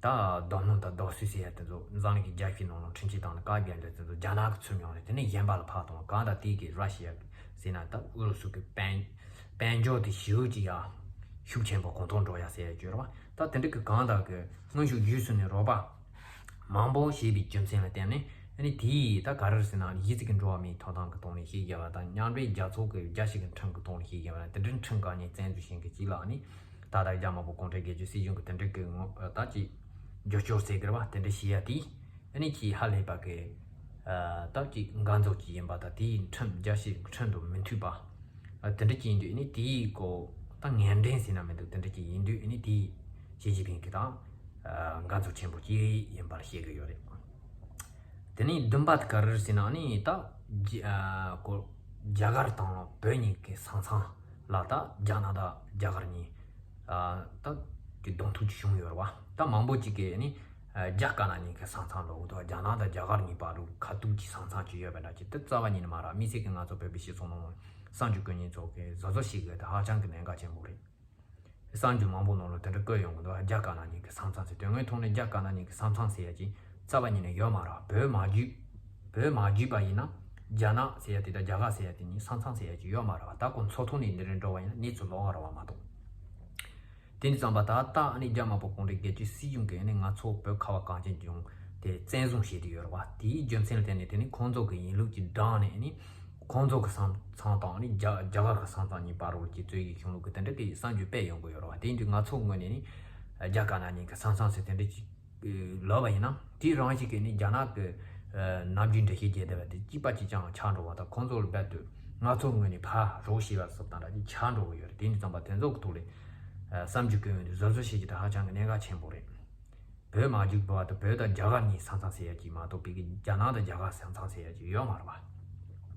ད་རྡོ་སྣུམ་དང་རྡོ་སོལ་ཟེར་ཡ་དེ་ཚོ་འཛམ་གླིང་གི་རྒྱལ་སྤྱིའི་ནང་ལ་ཁྲིམས་ཆད་བཏང་ནས་བཀག་རྒྱ་འདྲ་དེ་ཚོ་རྒྱ་ནག་གི་ཚུར་མྱོང་རེད། དེ་ནི་གཞན་པ་ལ་ཕར་གཏོང་བ། གང་ལྟར་དེ་གི་ར་ཤི་ཡ་ཟེར་ན་ད་ཨུ་རུ་སུ་གི་དཔལ་དཔལ་འབྱོར་དེ་ཞེ་པོ་ཅིག་ཡ་ཤུགས་ཆེན་པོ་གོང་མཐོར་འགྲོ་ཡ་ཟེར་ཡ་ཅིག་ཡོད་རེད་པ། ད་དེ་འདྲ་གི་གང་ལྟར་གི་དངོས་ཤུགས་བརྒྱུད་ཚུལ་ནས་རོགས་པ་མང་པོ་བྱས་པའི་རྒྱུ་མཚན་ལ་བརྟེན་ནས་ཨ་ནི་དེ་ཡིས་ད་ག་རེ་ཟེར་ན་གཞི་རྩའི་གི་འགྲོ་བ་མིའི་ཐོབ་ཐང་གི་ཐོག་ནས་བཤད་རྒྱུ་ལ་དང་མཉམ་འབྲེལ་རྒྱལ་ཚོགས་ཀྱི་རྒྱལ་སྤྱི་གི་ཁྲིམས་ཀྱི་ཐོག་ནས་བཤད་རྒྱུ་ལ་དེ་འདྲའི་ཁྲིམས་བཀག་ཉར་བཙན་འཛུལ་བྱེད་མཁན་གཅིག་ལ་ཨ་ནི་ད་ལྟ་རྒྱ་དམར་པོ་གུང་ཁྲན་སྒེར་གཅོད་སྲིད་གཞུང་གི་དེ་འདྲ་གི་ངོ་ད་ཅིག་རྒྱབ་སྐྱོར་ཟེར་གི་རེད་པ། དེ་འདྲ་བྱེད་ཡ་དེ་ཨ་ནི་ཅིག་ཧ་ལས་པ་གི་ད་ཅིག་འགལ་འཛོལ་ཅིག་ཡིན་པ་དང་དེའི་ཁྲིམས་རྒྱལ་སྤྱིའི་ཁྲིམས་དང་མི་མཐུན་པ། ཨ་དེ་འདྲ་ཅིག་ཡིན་དུས་ཨ་ནི་དེའི་གོ་ད་ངན་འབྲེལ་ཟེར་ན་མི་འདུག་དེ་འདྲ་ཅིག་ཡིན་དུས་ཨ་ནི་དེའི་ཞི་ཅིན་ཕིང་གི་ད་འགལ་འཛོལ་ཆེན་པོ་ཅིག་ཡིན་པར་བཤད་གི་ཡོད་རེད། དེ་ནས་བདུན་པ་དེ་ག་རེ་ཟེར་ན་ཨ་ནི་ད་རྒྱ་ཨ་གོ་རྒྱ་གར་དང་བོད་གཉིས་ཀྱི་ས་མཚམས་ལ་ད་རྒྱ་ནག་དང་རྒྱ་གར་གཉིས་ཨ་ད་ཀྱི་གདོང་ཐུག་ཅིག་བྱུང་ཡོད་རེད་པ། ད་མང་པོ་ཅིག་གིས་ཨ་ནི་ཨ་རྒྱ་དཀར་ནག་གཉིས་ཀྱི་ས་མཚམས་ལ་འོ་ད་རྒྱ་ནག་དང་རྒྱ་གར་གཉིས་བར་དུ་ཁ་ཐུག་གི་ས་མཚམས་ཅིག་ཡོད་པ་འདྲ་ཅིག་དེ་རྩ་བ་ཉིད་ནས་མ་རེད། དམིགས་བསལ་གྱི་ང་ཚོ་བོད་པའི་སྤྱི་ཚོགས་ནང་གསར་འགྱུར་བཀོད་མཁན་ཚོ་གིས་བཟོ་བཟོ་ཞིག་གི་དེ་ཧ་ཅང་གི་གནད་འགག་ཆེན་པོ་རེད། གསར་འགྱུར་མང་པོ་ནང་ལ་དེ་འདྲ་བཀོད་ཡོང་གི་འདུག་རྒྱ་དཀར་ནག་གཉིས་ཀྱི་ས་མཚམས་ཟེར། དོན་དངོས་ཐོག་ནས་རྒྱ་དཀར་ནག་གཉིས་ཀྱི་ས་མཚམས་ཟེར་ཡ་ཅིག་རྩ་བ་ཉིད་ནས་ཡོད་མ་རེད། བོད་མ་བརྒྱུད་བོད་མ་བརྒྱུད་པ་ཡིན་ན་ རྒྱ་ནག་ཟེར་ཡ་དེ་དང་རྒྱ་གར་ཟེར་ཡ་དེ་གཉིས་ས་མཚམས་ཟེར་ཡ་ཅིག་ཡོད་མ་རེད་བ། ད་ཁོ་མཚོ་ཐོག་ནས་འདི་རུ་འགྲོ་བ་ཡིན་ན་གནས་ཚུལ་ལོགས་ཀ་རེད་བ་མ་གཏོགས། དེ་ནས་བརྩམས་པ་ད་ལྟ་ཨ་ནི་རྒྱ་དམར་པོ་གུང་ཁྲན་སྒེར་གཅོད་སྲིད་གཞུང་གིས་ཨ་ནི་ང་ཚོ་བོད་ཁ་བ་གངས་ཅན་ལྗོངས་དེ་བཙན་བཟུང་བྱས་ཏེ་ཡོད་རེད་བ། དེའི་རྒྱུ་མཚན་ལ་བརྟེན་ནས་དེ་ནི་ཁོང་ཚོ་གི་ཡིན་ལུགས་ཀྱི་འབྲངས་ནས་ཨ་ནི་ཁོང་ཚོ་གི་ས་མཚམས་དང་ཨ་ནི་རྒྱ་རྒྱ་གར་གི་ས་མཚམས་གཉིས་བར་རོལ་གྱི་རྩོད་ཡའི་གཞུང་ལུགས་ཀྱི་དེ་འདྲ་གི་གསར་འགྱུར་སྤེལ་ཡོང་གི་ཡོད་རེད་བ། དེ་ཡིན་དུས་ང་ཚོ་ངོས་ནས་ནི་རྒྱ་དཀར་ནག་གཉིས་ཀྱི་ས་མཚམས་ཟེར་དེ་འདྲ་ཅིག་ལབ་པ་ཡིན་ན་དེའི་རང་བཞིན་གྱིས་ནི་རྒྱ་ནག་གི་ནམ་རྒྱུན་འགྲེལ་བཤད་བརྒྱབ་བསྡད་པ་དེ་གཅིག་པ་གཅིག་རྐྱང་ཆགས་འགྲོ་བ་དང་ཁོང་ཚོ་ལ་རྦད་དེ་ང་ཚོ་ངོས་ནས་ཕར་རོགས་བྱས་པ་སོགས་དང་འདྲ་ཅིག་ཆགས་འགྲོ་གི་ཡོད་རེད། དེ་ཡིན་དུས་ཙམ་པ་དེ་ཚོ་གི་ཐོག་ལ་བསམ་རྒྱུ་སྐྱོན་ཡོང་དུས་བཟོ་བཟོ་བྱེད་རྒྱུ་དེ་ཧ་ཅང་གི་གནད་འགག་ཆེན་པོ་རེད། བོད་མ་འཇིག་པ་དང་བོད་དང་རྒྱ་གར་གཉིས་ས་མཚམས་ཟེར་ཡ་ཅིག་མ་གཏོགས་པའི་གི་རྒྱ་ནག་དང་རྒྱ་གར་ས་མཚམས་ཟེར་ཡ་ཅིག་ཡོད་མ་རེད་བ།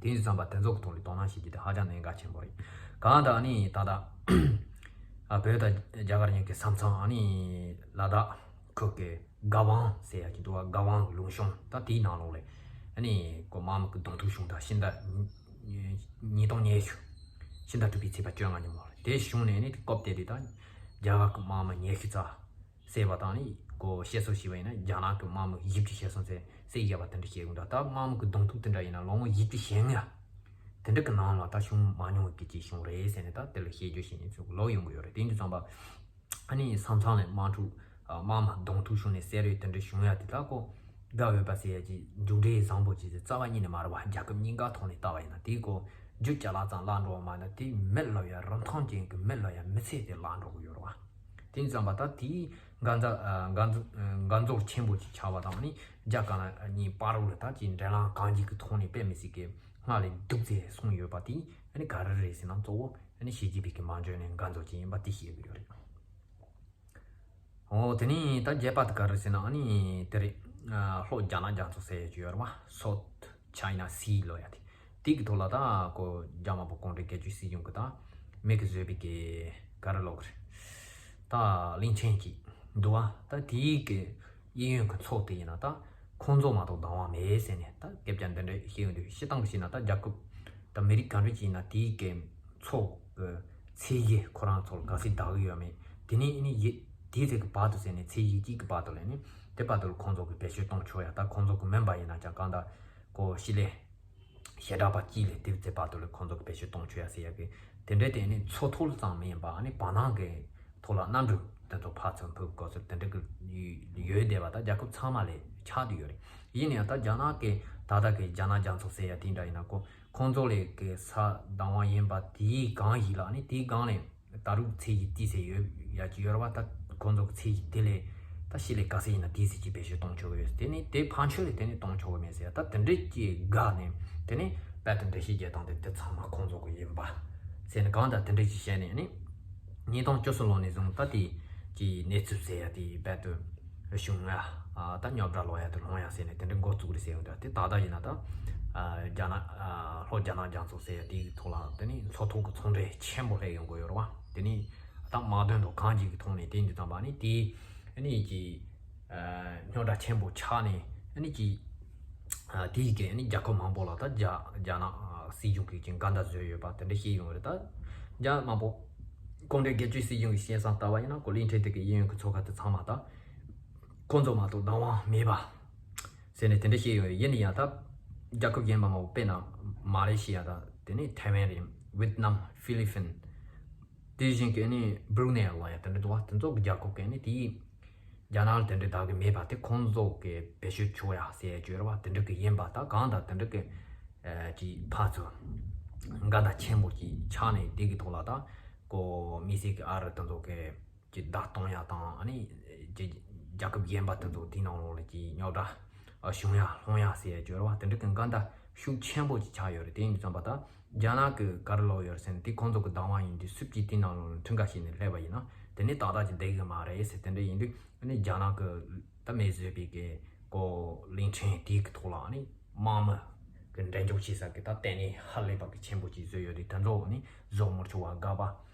དེ་ཡིན་དུས་ཙམ་པ་དེ་ཚོ་གི་ཐོག་ལ་དོ་སྣང་བྱེད་རྒྱུ་དེ་ཧ་ཅང་གནད་འགག་ཆེན་པོ་རེད། གང་ལྟར་ནི་ད་ལྟ་ཨ་བོད་དང་རྒྱ་གར་གཉིས་ཀྱི་ས་མཚམས་ཨ་ནི་ལ་དྭགས་ཁུལ་གྱི་ག་ཝང་ཟེར་ཡ་ཅིག་འདུག་བ། ག་ཝང་ལུང་གཤོང་ད་དེའི་ནང་ལོགས་ལ་ཨ་ནི་ཀོ་དམག་མི་གི་གདོང་ཐུག་བྱུང་ད་ཕྱི་ཟླ་ཉིས་སྟོང་ཉི་ཤུ་ཕྱི་ཟླ་དྲུག་པའི་ཚེས་པ་བཅོ་ལྔ་ཉིན་མོ་རེད། དེ་བྱུང་ནས་ནི་སྐབས་དེ་དུས་ད་རྒྱ་གར་གི་དམག་མི་ཉི་ཤུ་རྩ་བསད་པ་དང་ནི་ཀོ་བཤད་སྲོལ་བྱས་པ་ཡིན་ན་རྒྱ་ནག་གི་དམག་མི་བཞི་བཅུ་ཞེ་གསུམ་ཙམ་བསད་བཞག་པ་དེ་འདྲ་བཤད་ཡོང་ད། ད་དམག་མི་གི་གདོང་ཐུག་དེ་འདྲ་ཡིན་ན་ལོ་ངོ་བཞི་བཅུ་ཞེ་ལྔ་དེ་འདྲ་གི་ནང་ལ་ད་བྱུང་མ་མྱོང་བའི་སྐད་ཆ་བྱུང་རེད་ཟེར་ནས་ད་དེ་ལ་བཤད་རྒྱུ་བྱས་ནས་ཚུར་ལོག་ཡོང་གི་ཡོད་རེད། དེ་ཡིན་དུས་ཙམ་པ་ཨ་ནི་ས་མཚམས་ལ་དམག་འཁྲུག་དམག་མི་གདོང་ཐུག་བྱུང་ནས་བསད་རེས་དེ་འདྲ་བྱུང་ཡ་དེ་ད་ཀོ་དགའ་འོས་པ་ཟེར་ཡ་ཅིག་མཇུག་འབྲས་བཟང་པོ་ཅིག་ཟེར་རྩ་བ་ཉིད་ནས་མ་རེད་བ། རྒྱལ་ཁབ་གཉིས་ཀ་ཐོག་ནས་བལྟ་བ་ཡིན་ན་དེའི་ཀོ་རྒྱུ་ཅ་ལག་ཙམ་བརླག་འགྲོ་བ་མ་ཡིན་ན་དེའི་མི་ལབ་ཡ་རིན་ཐང་ཅན་གྱི་མི་ལབ་ཡ་མི་ཚེ་དེ་བརླག་འགྲོ་གི་ཡོད་རེད་བ། དེ་ཡིན་ཙམ་པ་ད་དེའི་འགན་རྩ་འགན་འགན་འཛོར་ཆེན་པོ་ཅིག་ཆགས་པ་དང་ནི་རྒྱ་དཀར་ནག་གཉིས་བར་ལ་ད་ཅིག་འབྲེལ་ལམ་གང་ཅིའི་ཐོག་ནས་དཔེ་མི་སྲིད་ཀྱི་སྔར་ལས་སྡུག་ཙམ་སོང་ཡོད་པ་དེ་ཨ་ནི་ག་རེ་རེད་ཟེར་ན་གཙོ་བོ་ཨ་ནི་ཞི་ཅིན་ཕིང་གི་མ་འཇོན་ནས་འགན་འཛོར་ཅིག་ཡིན་པ་དེ་ཤེས་དགོས་ཡོད་རེད། འོ་དེ་ནས་ད་བརྒྱད་པ་དེ་ག་རེ་ཟེར་ན་ཨ་ནི་དེ་རེད། ལྷོ་རྒྱ་ནག་རྒྱ་མཚོ་ཟེར་ཡ་ཅིག་ཡོད་རེད་བ། South China Sea ལབ་ཡ་དེ། དེ་གི་ཐོག་ལ་ད་ཁོ་རྒྱ་དམར་པོ་གུང་ཁྲན་སྒེར་གཅོད་སྲིད་གཞུང་གི་ད་མི་གིས་བཟོས་པའི་གི་ག་རེ་ལབ་དགོས་རེད། ད་གླིང་ཕྲན་ཅིག་འདུག་བ། ད་དེའི་གི་གཡས་གཡོན་གི་མཚོ་དེ་ཡིན་ན་ད་ཁོང་ཚོ་མ་གཏོགས་བདག་དབང་མེད་ཟེར་ནས་ད་སྐད་ཆ་འདི་འདྲ་བཤད་ཡོང་དུས་སྤྱིར་བཏང་གི་བཤད་ན་ད་རྒྱལ་ཁབ་ད་མི་རིགས་ག་འདྲ་ཅིག་ཡིན་ན་དེའི་གི་མཚོ་གི་ཚད་གཞི་ཁོ་རང་ཚོ་ལ་ག་ཚད་བདག་གི་ཡོད་མེད། དེ་ནས་ཨ་ནི་ཡི་དེའི་ཚད་གི་བར་དུ་ཟེར་ནས་ཚད་གཞི་གཅིག་གི་བར་དུ་ལ་ནི་དེ་བར་དུ་ལ་ཁོང་ཚོ་གི་བེད་སྤྱོད་གཏོང་ཆོག་ཡ། ད་ཁོང་ཚོ་གི་མིན་པ་ཡིན་ན་ཅང་གང་ལྟར་ཁོ་ཕྱི་ལས་ཞེ་དྲག་པ་གཅིག་ལས་དེ་ཚད་བར་དུ་ལ་ཁོང་ཚོ་གི་བེད་སྤྱོད་གཏོང་ཆོག་ཡ་ཟེར་ཡ་གི་དེ་འདྲའི་དེ་ནི་མཚོ་ཐོག་ལ་ཙམ་མིན་པ་ཨ་ནི་བར་སྣང་གི་ཐོག་ལ་གནམ་གྲུ་དེ་ཚོ་ཕར་ཚུར་འཕུར་དགོས་ཚུལ་དེ་འདྲ་གི་ཡོད་བསྡད་པ་ད་རྒྱལ་ཁབ་ཚང་མ་ལ་ཆགས་བསྡད་ཡོད་རེད། ཡིན་ན་ཡང་ད་རྒྱ་ནག་གི་ད་ལྟ་གི་རྒྱ་ནག་རྒྱ་མཚོ་ཟེར་ཡ་དེ་འདྲ་ཡིན་ན་ཁོ་ཁོང་ཚོ་ལས་ཀྱི་ས་བདག་དབང་ཡིན་པ་དེའི་སྒང་ཞིག་ལ་ནི་དེའི་སྒང་ནས་ད་རུང་ཚད་གཞི་དེ་ཟེར་ཡོད་ཡ་ཅིག་ཡོད་རེད་བ། ད་ཁོང་ཚོ་གི་ཚད་གཞི་དེ་ལས་ད་ཕྱི་ལས་ག་ཚད་ཡིན་ན་དེ་ཟེར་གྱི་བེད་སྤྱོད་གཏོང་ཆོག་གི་ཡོད། དེ་ནི་དེ་ཕན་ཆོད་ལས་དེ་ནི་གཏོང་ཆོག་གི་མེད་ཟེར་ཡ། ད་དེ་འདྲས་ཀྱི་སྒང་ནས་དེ་ནི་དཔལ་དུ་འགྲེལ་བཤད་རྒྱག་སྟངས་དེ་དེ་ཚང་མ་ཁོང་ཚོ་གི་ཡིན་པ་ཟེར་ནས་གང་ལྟར་དེ་འདྲས་ཀྱི་བཤད་ནས་ནི་ཉིས་སྟོང་བཅུ་གསུམ་ལོ་ནས་བཟུང་ད་དེ་ཀྱི་གནས་ཚུལ་ཟེར་ཡ་དེ་དཔལ་དུ་གཞུང་ང་ད་རྙོག་དྲ་ལོག་ཡ་དེ་སློང་ཡ་ཟེར་ནས་དེ་འདྲའི་འགོ་བཙུགས་རེད་ཟེར་ཡོང་དུས་དེ་ད་ལྟ་ཡིན་ན་ད་རྒྱ་ནག་ལྷོ་རྒྱ་ནག་རྒྱ་མཚོ་ཟེར་ཡ་དེའི་ཐོག་ལ་དེ་ནི་མཚོ་ཐོག་གི་ཚོང་འབྲེལ་ཆེན་པོ་སླེབས་ཡོང་གི་ཡོད་རེད་བ། དེ་ནི་ད་དམག་དོན་དང་གང་ཅིའི་ཐོག་ནས་དེ་འདི་ཙམ་པ་ནི་དེ་ནི་ཀྱི་རྙོག་དྲ་ཆེན་པོ་ཆགས་ནས་ནི་ཀྱི་དེའི་གི་ནི་རྒྱལ་ཁབ་མང་པོ་ལ་ད་རྒྱ་རྒྱ་ནག་སྲིད་གཞུང་གིས་ཀྱི་འགལ་ཟླ་བཟོས་ཡོད་པ་དེ་འདྲ་བཤད་ཡོང་རེད། ད་རྒྱ་དམར་པོ་གུང་ཁྲན་སྒེར་གཅོད་སྲིད་གཞུང་གི་བཤད་སྟངས་ལྟ་བ་ཡིན་ན་ཀོ་གླིང་ཕྲན་དེ་གི་གཡས་གཡོན་གི་མཚོ་ཁ་དེ་ཚང་མ་ད་ཁོང་ཚོ་མ་གཏོགས་བདག་དབང་མེད་པ་ཟེར་ནས་དེ་འདྲ་བཤད་ཡོད་རེད། ཡིན་ན་ཡང་ད་རྒྱལ་ཁབ་གཞན་པ་མང་པོ་དཔེར་ན་མ་ལེ་ཤི་ཡ་དང་དེ་ནས་ཐའེ་ཝན་རེད། ཝེད་ནམ། ཧྥི་ལི་ཕིན། དེ་བཞིན་གྱི་ནི་སྦྲུ་ནེ་ལ་ཡ་དེ་འདྲ་འདུག་བ། དེ་ཚོ་གི་རྒྱལ་ཁབ་ཀྱི་ནི་དེའི་རྒྱ་ནག་ལ་དེ་འདྲ་བདག་གི་མེད་པ་དེ་ཁོང་ཚོ་གི་བེད་སྤྱོད་ཆོག་ཡ་ཟེར་ཡ་བརྗོད་ར་བ་དེ་འདྲ་གི་ཡིན་པ་ད་གང་ལྟར་དེ་འདྲ་གི་ཅིག་ཕར་ཚུར་འགལ་ཟླ་ཆེན་པོ་ཅིག་ཆགས་ནས་དེ་གི་ཐོག་ལ་ད་ཀོ་མི་སེར་གི་ཨ་རི་དེ་ཚོ་གི་ཀྱི་བརྡ་གཏོང་ཡ་དང་ཨ་ནི་ཀྱི་རྒྱལ་ཁབ་གཞན་པ་དེ་ཚོ་དེའི་ནང་ལོགས་ལ་ཀྱི་རྙོག་དྲ་བྱུང་ཡ་སློང་ཡ་ཟེར་ཡ་བརྗོད་ར་བ་དེ་འདྲ་གི་འགལ་ཟླ་ཤུགས་ཆེན་པོ་ཅིག་ཆགས་ཡོད་རེད། དེ་ཡིན་དུས་ཙམ་པ་ད་རྒྱ་ནག་གི་ག་རེ་ལབ་ཡོད་རེད་ཟེར་ན་དེ་ཁོང་ཚོ་གི་བདག་དབང་ཡིན་དུས་སུ་ཀྱིས་དེའི་ནང་ལོགས་ལ་མཐུན་ཁ་བྱས་ནས་སླེབས་པ་ཡིན་ན་དེ་ནི་ཏག་ཏག་ཅིག་བསྡད་གི་མ་རེད་ཟེར། དེ་འདྲ་ཡིན་དུས་ཨ་ནི་རྒྱ་ནག་གི་ད་མི་བཟོས་པའི་གི་ཀོ་གླིང་ཕྲན་དེའི་གི་ཐོག་ལ་ཨ་ནི་དམག་མི་གི་འགྲན་ལྕོག་བྱེད་ས་གི་ད་ལྟེ་གནས་ཧ་ལས་པ་གི་ཆེན་པོ་ཅིག་བཟོས་ཡོད་རེད། དེ་ཚོ་ནི་བཟོ་མི་ཆོག་བ་དགག་པ་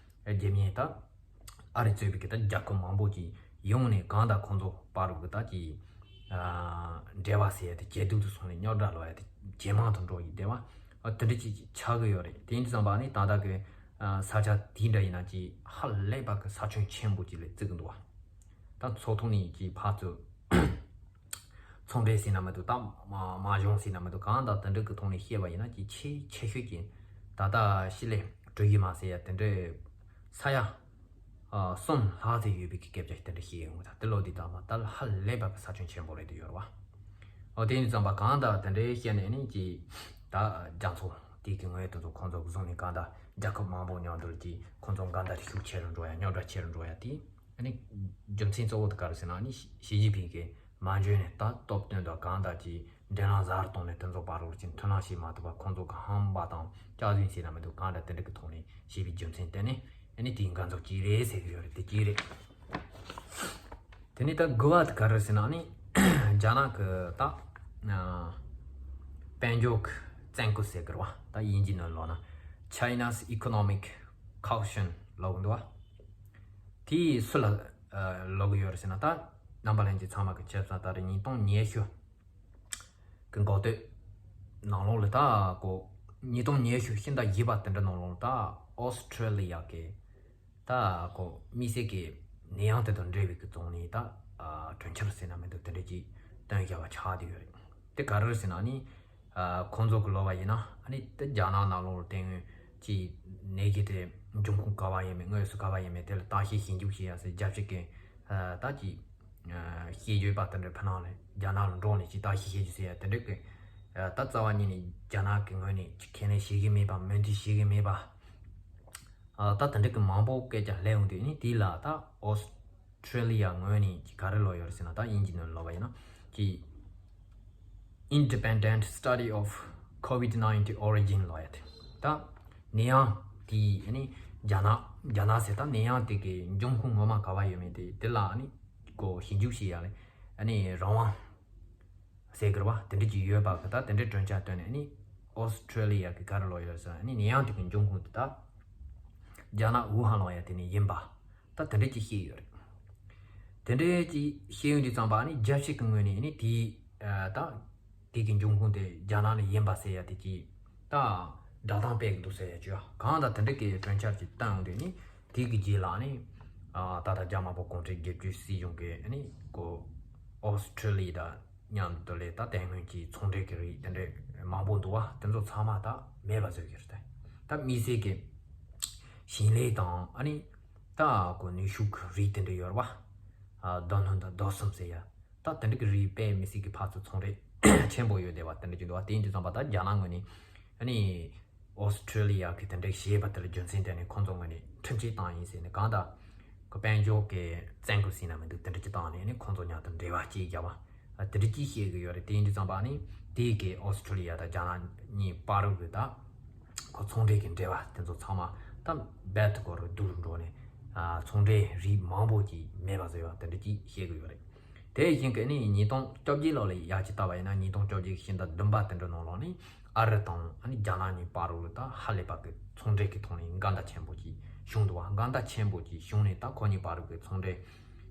རྒྱབ་མཁན་ད་ཨ་རི་གཙོས་པའི་གི་ད་རྒྱལ་ཁབ་མང་པོ་ཅིག་ཡོང་ནས་གང་ལྟར་ཁོང་ཚོ་བར་རུ་གི་ད་ཅིག་འབྲེལ་བ་ཟེར་ཡ་དེ་ཇེ་སྡུག་ཏུ་སོང་ནས་རྙོག་དྲ་ལོག་ཡ་དེ་ཇེ་མང་དུ་འགྲོ་ཡི་བསྡད་པ་དེ་འདྲ་ཅིག་ཆགས་གི་ཡོད་རེད། དེ་ཡིན་དུས་ཙམ་པ་ནི་ད་ལྟ་གི་ས་ཆ་དེ་འདྲ་ཡིན་ན་ཅིག་ཧ་ལས་པ་གི་ས་ཁྱོན་ཆེན་པོ་ཅིག་ལ་བརྩི་གི་འདུག་བ། ད་མཚོ་ཐོག་ནས་ཅིག་ཕར་ཚུར་ ཚོང་འབྲེལ་ཟེར་ན་མི་འདུག་ད་མ་མ་གཞུང་ཟེར་ན་མི་འདུག་གང་དང་དེ་འདྲ་གི་ཐོག་ནས་བཤད་པ་ཡིན་ན་ཅིག་ཆེས་ཆེ་ཤོས་ཀྱི་ད་ལྟ་ཕྱི་ལས་འགྲོ་རྒྱུ་མ་ཟེར་ཡ་དེ་འདྲའི་ས་ཡ་གསུམ་ལྷག་ཙམ་ཡོད་པའི་གི་སྐད་ཆ་དེ་འདྲ་བཤད་ཡོང་གི་ད་དེ་ལོ་འདི་དག་ལ་ད་ཧ་ལས་པ་གི་ས་ཁྱོན་ཆེན་པོ་རེད་དེ་ཡོད་རེད་བ། ཨོ་དེ་ཡིན་ཙམ་པ་གང་དང་དེ་འདྲའི་བཤད་ནས་ནི་ཅིག་ད་རྒྱ་མཚོ་དེ་གི་ངོས་དེ་ཚོ་ཁོང་ཚོ་གི་བཟུང་ནས་གང་དང་རྒྱལ་ཁབ་མང་པོ་མཉམ་དུ་ཅིག་ཁོང་ཚོ་འགལ་ཟླ་ཤུགས་ཆེ་རུ་འགྲོ་ཡ་རྙོག་དྲ་ཆེ་རུ་འགྲོ་ཡ་དེ། ཨ་ནི་རྒྱུ་མཚན་གཙོ་བོ་དེ་ག་རེ་ཟེར་ན་ཨ་ནི་ཞི་ཞི་ཅིན་ཕིང་གིས་མ་འཇོན་ནས་ད་སྟོབས་བསྟུན་དང་གང་དང་ཅིག་འབྲེལ་ལམ་གསར་གཏོང་ནས་དེ་ཚོ་བར་རོལ་ཅིག་མཐུན་ལམ་བྱེད་མ་ཐུབ་པ་ཁོང་ཚོ་གི་ཧམ་པ་དང་སྐྱག་རྫུན་ཟེར་ན་མི་འདུག་གང་འདྲ་དེ་འདྲ་གི་ཐོག་ནས་བྱས་པའི་རྒྱུ་མཚན་དེ་ནི་ཨ་ནི་དེའི་འགལ་འཛོམས་ཅིག་རེད་ཟེར་གི་ཡོད་རེད། དེ་གཅིག་རེད། དེ་ནས་ད་དགུ་བ་དེ་ག་རེ་ཟེར་ན་ཨ་ནི་རྒྱ་ནག་གི་ད་དཔལ་འབྱོར་གི་བཙན་སྐུལ་ཟེར་གི་རེད་བ། ད་དབྱིན་ཇི་ནང་ལོགས་ན་China's economic caution ལབ་གི་འདུག་བ། དེ་སུ་ལ་ཨ་ལབ་གི་ཡོད་རེད་ཟེར་ན་ད་རྣམ་པ་ལྷན་རྒྱས་ཚང་མ་གི་ཆབ་སྲིད་ད་རེས་ཉིས་སྟོང་ཉི་ཤུ་གི་འགོ་སྟོད་ནང་ལོགས་ལ་ད་གོ་ཉིས་སྟོང་ཉི་ཤུ་ཕྱི་ཟླ་བཞི་པ་དེ་འདྲ་ནང་ལོགས་ལ་ད་ཨོ་སི་ཁྲེ་ལི་ཡ་གི་ད་གོ་དམིགས་བསལ་གི་ནད་ཡམས་དེ་དང་འབྲེལ་བའི་གི་བཙོང་ནས་ད་ཨ་གྲོས་འཆར་ཟེར་ན་མི་འདུག་དེ་འདྲ་ཅིག་བཏོན་བཞག་པ་ཆགས་བསྡད་ཡོད་རེད། དེ་ག་རེ་རེད་ཟེར་ན་ནི། ཨ་ཁོང་ཚོ་གི་ལབ་པ་ཡིན་ན་ཨ་ནི་དེ་རྒྱ་ནག་ནང་ལོགས་ལ་དེ་སྔོན་གྱི་ནད་གཞི་དེ་འབྱུང་ཁུངས་ག་བ་ཡིན་མིན་དངོས་སུ་ག་བ་ཡིན་མིན་དེ་ལ་བརྟག་ཞིབ་ཞིབ་འཇུག་བྱེད་ཡ་ཟེར་རྒྱ་ཕྱི་གི་ཨ་ད་ཀྱི་ཨ་ཤེས་ཡོན་པ་དེ་འདྲ་ཕ་ནང་ལ་རྒྱ་ནག་ལ་འགྲོ་ནས་ཅིག་བརྟག་ཞིབ་བྱེད་རྒྱུ་ཟེར་ཡ་དེ་འདྲ་གི་ཨ་ད་རྩ་བ་ཉིད་ནས་རྒྱ་ནག་གི་ངོས་ནས་ཅིག་ཁས་ལེན་བྱེད་ཀྱི་མེད་པ་མོས་མཐུན་བྱེད་ཀྱི་མེད་པ་ཨ་ད་དེ་འདྲ་གི་མང་པོ་སྐད་ཆ་སླེབས་ཡོང་དུས་ནི་དེ་ལ་ད་ཨོ་སི་ཁྲེ་ལི་ཡ་ངོས་ནས་ཀྱི་ག་རེ་ལབ་ཡོད་རེད་ཟེར་ན་ད་དབྱིན་ཇི་ནང་ལབ་པ་ཡིན་ན་ཀྱི་Independent Study of COVID nineteen Origin ལབ་ཡ་དེ་ད་ནད་ཡམས་དེ་ཨ་ནི་རྒྱ་ནག་རྒྱ་ནག་ཟེར་ད་ནད་ཡམས་དེ་གི་འབྱུང་ཁུངས་ངོ་མ་ག་བ་ཡོད་མེད་དེ་དེ་ལ་ཨ་ནི་གོ་ཞིབ་འཇུག་བྱེད་ཡ་ལས་ཨ་ནི་རང་དབང་ཟེར་གི་རེད་བ། དེ་འདྲ་ཅིག་ཡོད་པ་གི་ད་དེ་འདྲའི་གྲོས་འཆར་བཏོན་ནས་ནི་ཨོ་སི་ཁྲེ་ལི་ཡ་གི་ག་རེ་ལབ་ཡོད་ཟེར་ན་ནི་ནད་ཡམས་དེ་གི་འབྱུང་ཁུངས་དེ་ད་རྒྱ་ནག་ཝུ་ཧན་ལབ་ཡ་དེ་ནས་ཡིན་པ་ད་དེ་འདྲ་ཅིག་བཤད་ཡོད་རེད། དེ་འདྲ་ཅིག་བཤད་ཡོང་དུས་ཙམ་པ་ནི་རྒྱལ་སྤྱི་གི་ངོས་ནས་ནི་དེའི་ད་དེ་གི་འབྱུང་ཁུངས་དེ་རྒྱ་ནག་ནས་ཡིན་པ་ཟེར་ཡ་དེ་ཅིག་ད་བསྒྲགས་གཏམ་སྤེལ་གི་འདུག་ཟེར་ཡ་ཅིག་ཡོད། གང་ལྟར་དེ་འདྲ་གི་གྲོས་འཆར་ཅིག་བཏོན་ཡོང་དུས་ནི་དེ་གི་རྗེས་ལ་ནི་ད་ལྟ་རྒྱ་དམར་པོ་གུང་ཁྲན་བརྒྱད་ཅུའི་སྲིད་གཞུང་གི་ནི་གོ་ཨོ་སི་ཁྲེ་ལི་ཡ་དང་མཉམ་དུ་ལས་ད་དེ་སྔོན་གྱི་ཚོང་འབྲེལ་གྱི་རིགས་དེ་འདྲ་མང་པོ་འདུག་བ། དེ་ཚོ་ཚང་མ་ད་མེད་པ་བཟོ་གི་རེད། ད་དམིགས་བསལ་གྱི་ཞིང་ལས་དང་ཨ་ནི་ད་གོ་ནུས་ཤུགས་ཀྱི་རིགས་དེ་འདྲ་ཡོད་རེད་བ། རྡོ་སྣུམ་དང་རྡོ་གསུམ་ཟེར་ཡ་ད་དེ་འདྲ་གི་རིགས་དཔེ་མི་སྲིད་ཀྱི་ཕར་ཚུར་ཚོང་འབྲེལ་ཆེན་པོ་ཡོད་བསྡད་པ་དེ་འདྲ་ཅིག་འདུག་བ། དེ་ཡིན་དུས་ཙམ་པ་ད་རྒྱ་ནག་ངོས་ནས་ཨ་ནི། ཨོ་སི་ཁྲེ་ལི་ཡ་གི་དེ་འདྲ་བྱས་པ་དེ་ལ་རྒྱུ་མཚན་དེ་ནི་ཁོང་ཚོ་ངོས་ནས་ཁྲིམས་ཆད་བཏང་ཡིན་ཟེར་ནས་གང་ལྟར་ཁོ་དཔལ་འབྱོར་གྱི་བཙན་སྐུལ་ཟེར་ན་མི་འདུག་དེ་འདྲ་ཅིག་བཏང་ནས་ནི་ཁོང་ཚོ་མཉམ་དུ་འབྲེལ་བ་བཅད་བཞག་པ་དེ་འདྲ་ཅིག་བཤད་ཀྱི་ཡོད་རེད། དེ་ཡིན་དུས་ཙམ་པ་ནི་དེའི་གི་ཨོ་སི་ཁྲེ་ལི་ཡ་དང་རྒྱ་ནག་གཉིས་བར་གྱི་ད་ཁོ་ཚོང་འབྲེལ་གྱི་འབྲེལ་བ་དེ་ཚོ་ཚང་མ་ད་རྦད་དེ་ཁོ་རུ་སྡུག་རུ་འགྲོ་ནས་ཚོང་འབྲེལ་རིགས་མང་པོ་ཅིག་མེད་པ་བཟོས་པ་དེ་འདྲ་ཅིག་བཤད་ཀྱི་ཡོད་རེད། དེ་བཞིན་གྱི་ནི་ཉིས་སྟོང་བཅོ་བརྒྱད་ལོ་ལ་ཡར་ཅིག་བལྟ་བ་ཡིན་ན་ཉིས་སྟོང་བཅོ་བརྒྱད་ཀྱི་ཕྱི་ཟླ་བདུན་པ་དེ་འདྲ་ནང་ལོགས་ནི་ཨ་རི་དང་ཨ་ནི་རྒྱ་ནག་གཉིས་བར་ལ་ད་ཧ་ལས་པ་གི་ཚོང་འབྲེལ་གྱི་ཐོག་ནས་འགལ་ཟླ་ཆེན་པོ་ཅིག་བྱུང་འདུག་བ། འགལ་ཟླ་ཆེན་པོ་ཅིག་བྱུང་ནས་ད་ཁོ་གཉིས་བར་གྱི་ཚོང་འབྲེལ་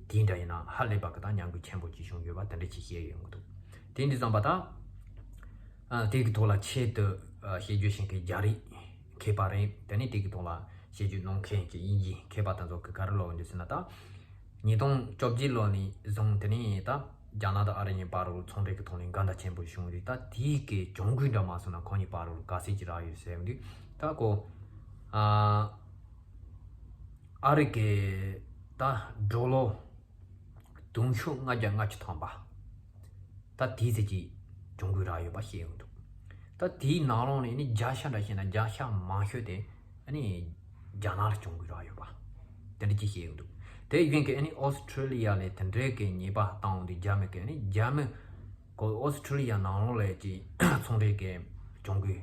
དེ་འདྲ་ཡིན་ན་ཧ་ལས་པ་གི་ད་ཉམས་རྒུད་ཆེན་པོ་ཅིག་བྱུང་ཡོད་པ་དེ་འདྲ་ཅིག་བཤད་ཡོང་གི་འདུག་དེ་འདི་ཙམ་པ་ད་ཨ་དེ་གི་ཐོག་ལ་ཆེད་དུ་ཨ་བཤད་རྒྱུ་ཞིག་གི་རྒྱ་རིགས་མཁས་པ་རེད། དེ་ནས་དེ་གི་ཐོག་ལ་བཤད་རྒྱུ་གནང་མཁན་གྱི་དབྱིན་ཇིའི་མཁས་པ་དེ་ཚོ་གི་ག་རེ་ལབ་འདུག་ཟེར་ན་ད། ཉིས་སྟོང་བཅོ་བརྒྱད་ལོ་ནས་བཟུང་དེ་ནས་ད་རྒྱ་ནག་དང་ཨ་རི་གཉིས་བར་ལ་ཚོང་འབྲེལ་གྱི་ཐོག་ནས་འགལ་ཟླ་ཆེན་པོ་བྱུང་རེད། ད་དེའི་གི་གྱོང་གུད་འདྲ་མ་སོང་ན་ཁོ་གཉིས་བར་ལ་ག་ཚད་ཅིག་རག་ཡོད་ཟེར་འདུག་ད་ཁོ་ཨ་ཨ་རི་གི་ད་ཌོ་ལར་དུང་ཕྱུར་ལྔ་བརྒྱ་ལྔ་བཅུ་ཐམ་པ། ད་དེའི་ཚད་ཀྱི་གྱོང་གུད་རག་ཡོད་པ་བཤད་ཡོང་འདུག་ད་དེའི་ནང་ལོགས་ནས་ནི་བརྒྱ་ཆ་འདྲ་བཤད་ན་བརྒྱ་ཆ་མང་ཤོས་དེ་ཨ་ནི་རྒྱ་ནག་ལ་གྱོང་གུད་རག་ཡོད་པ་དེ་འདྲ་ཅིག་བཤད་ཡོང་འདུག་དེ་བཞིན་གྱི་ཨ་ནི་ཨོ་སི་ཁྲེ་ལི་ཡ་ལས་དེ་འདྲའི་གི་ཉེས་པ་བཏང་འོང་དུས་རྒྱ་མི་གི་ཨ་ནི་རྒྱ་མི་གོ་ཨོ་སི་ཁྲེ་ལི་ཡ་ནང་ལོགས་ལས་ཀྱི་ཚོང་འབྲེལ་གྱི་གྱོང་གུད་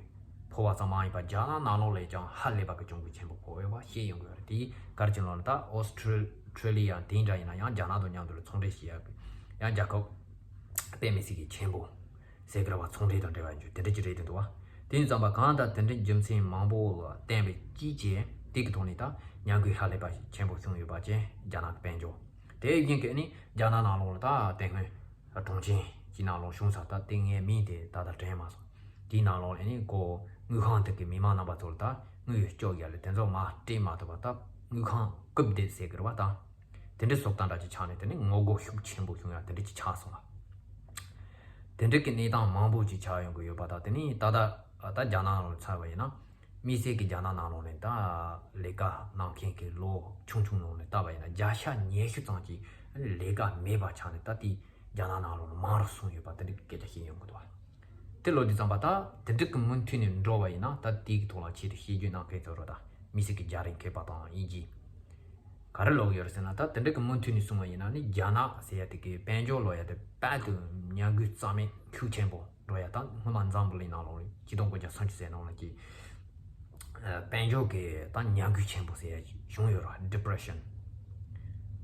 ཕོག་པ་ཙམ་མ་ཡིན་པར་རྒྱ་ནག་ནང་ལོགས་ལས་ཀྱང་ཧ་ལས་པ་གི་གྱོང་གུད་ཆེན་པོ་ཕོག་ཡོད་པ་བཤད་ཡོང་གི་ཡོད་རེད། དེ་ག་རེ་བྱས་ལབ་ན་ད་ཨོ་སི་ཁྲེ་ལི་ཡ་དེ་འདྲ་ཡིན་ན་ཡང་རྒྱ་ནག་དང་མཉམ་དུ་ལ་ཚོང་འབྲེལ་བྱེད་ཡག་གི་ཡང་རྒྱལ་ཁབ་དཔེ་མི་སྲིད་ཀྱི་ཆེན་པོ་ཟེར་གི་རེད་བ། ཚོང་འབྲེལ་དང་འབྲེལ་བ་ཡོད་དེ་འདྲ་ཅིག་རེད་དེ་འདུག་བ། དེ་ཡིན་ཙམ་པ་གང་ལྟར་དེ་འདྲའི་རྒྱུ་མཚན་མང་པོ་ལ་བརྟེན་པའི་དཀྱིལ་ཆེ་དེ་གི་ཐོག་ནས་ད་ཉམས་རྒུད་ཧ་ལས་པ་ཆེན་པོ་བྱུང་ཡོད་པ་ཅན་རྒྱ་ནག་གི་དཔལ་འབྱོར། དེ་བཞིན་གྱི་ནི་རྒྱ་ནག་ནང་ལོགས་ལ་ད་དེ་སྔོན་གྲོང་ཁྱེར་གྱི་ནང་ལོགས་བྱུང་ས་ད་དེ་ངའི་མིང་དེ་ད་ལྟ་དྲན་མ་སོང་། དེའི་ནང་ལོགས་ལ་ནི་ཀོ་དངུལ་ཁང་དེ་གི་མི་མང་རྣམ་པ་ཚོ་ལ་ད་དངུལ་སྐྱོར་ཡ་ལ་དེ་ཚོ་མ་སྤྲད་མ་ཐུབ་པ་ད་དངུལ་ཁང་རྐུབ་བསྡད་ཟེར་གི་རེད་བ། ད་དེ་འདྲའི་བཟོ་ལྟ་འདྲ་ཅིག་ཆགས་ནས་དེ་ནི་ངོ་རྒོལ་ཤུགས་ཆེན་པོ་བྱུང་ཡ་དེ་འདྲ་ཅིག་ཆགས་སོང་བ། དེ་འདྲ་གི་གནས་སྟངས་མང་པོ་ཅིག་ཆགས་ཡོང་གི་ཡོད་པ་དང་། དེ་ནས་ད་ལྟ་ད་རྒྱ་ནག་ནང་ལ་ཚར་བ་ཡིན་ན། དམིགས་བསལ་གྱི་རྒྱ་ནག་ནང་ལོགས་ནས་ད་ལས་ཀ་གནང་མཁན་གྱི་ལོ་ཆུང་ཆུང་ནང་ནས་བལྟས་པ་ཡིན་ན་བརྒྱ་ཆ་ཉི་ཤུ་ཙམ་ཅིག་ལས་ཀ་མེད་པ་ཆགས་ནས། ད་དེ་རྒྱ་ནག་ནང་ལོགས་ནས་མང་རུ་སོང་ཡོད་པ་དེ་འདྲ་གི་སྐད་ཆ་བཤད་ཡོང་གི་འདུག་བ། དེ་ལོ་དུས་ཙམ་པ་ད་དེ་འདྲ་གི་མུ་མཐུད་ནས་འགྲོ་བ་ཡིན་ན། ད་དེ་གི་ཐོག་ལ་ཆེད་དུ་བཤད་རྒྱུ་གནང་མཁན་ཚོ་རོ། ད་དམིགས་བསལ་གྱི་རྒྱ་རིགས་མཁས་པ་དང་དབྱིན་ཇི་ག་རེ་ལབ་ཡོད་རེད་ཟེར་ན། ད་དེ་འདྲ་གི་མུ་མཐུད་ནས་གསུངས་པ་ཡིན་ན་ནི། རྒྱ་ནག་ཟེར་ཡ་དེ་གི་དཔལ་འབྱོར་ལབ་ཡ་དེ་དཔལ་དུ་ཉམས་རྒུད་རྩ་མེད་ཤུགས་ཆེན་པོ་འགྲོ་ཡ། ད་སྔོན་མ་འཛམ་བུ་གླིང་ནང་ལོགས་ལ་ཆིག་སྟོང་དགུ་བརྒྱ་སུམ་ཅུ་ཟེར་ནང་ལ་གི་ཨ་དཔལ་འབྱོར་གི་ད་ཉམས་རྒུད་ཆེན་པོ་ཟེར་ཡ་བྱུང་ཡོད་རེད། Depression།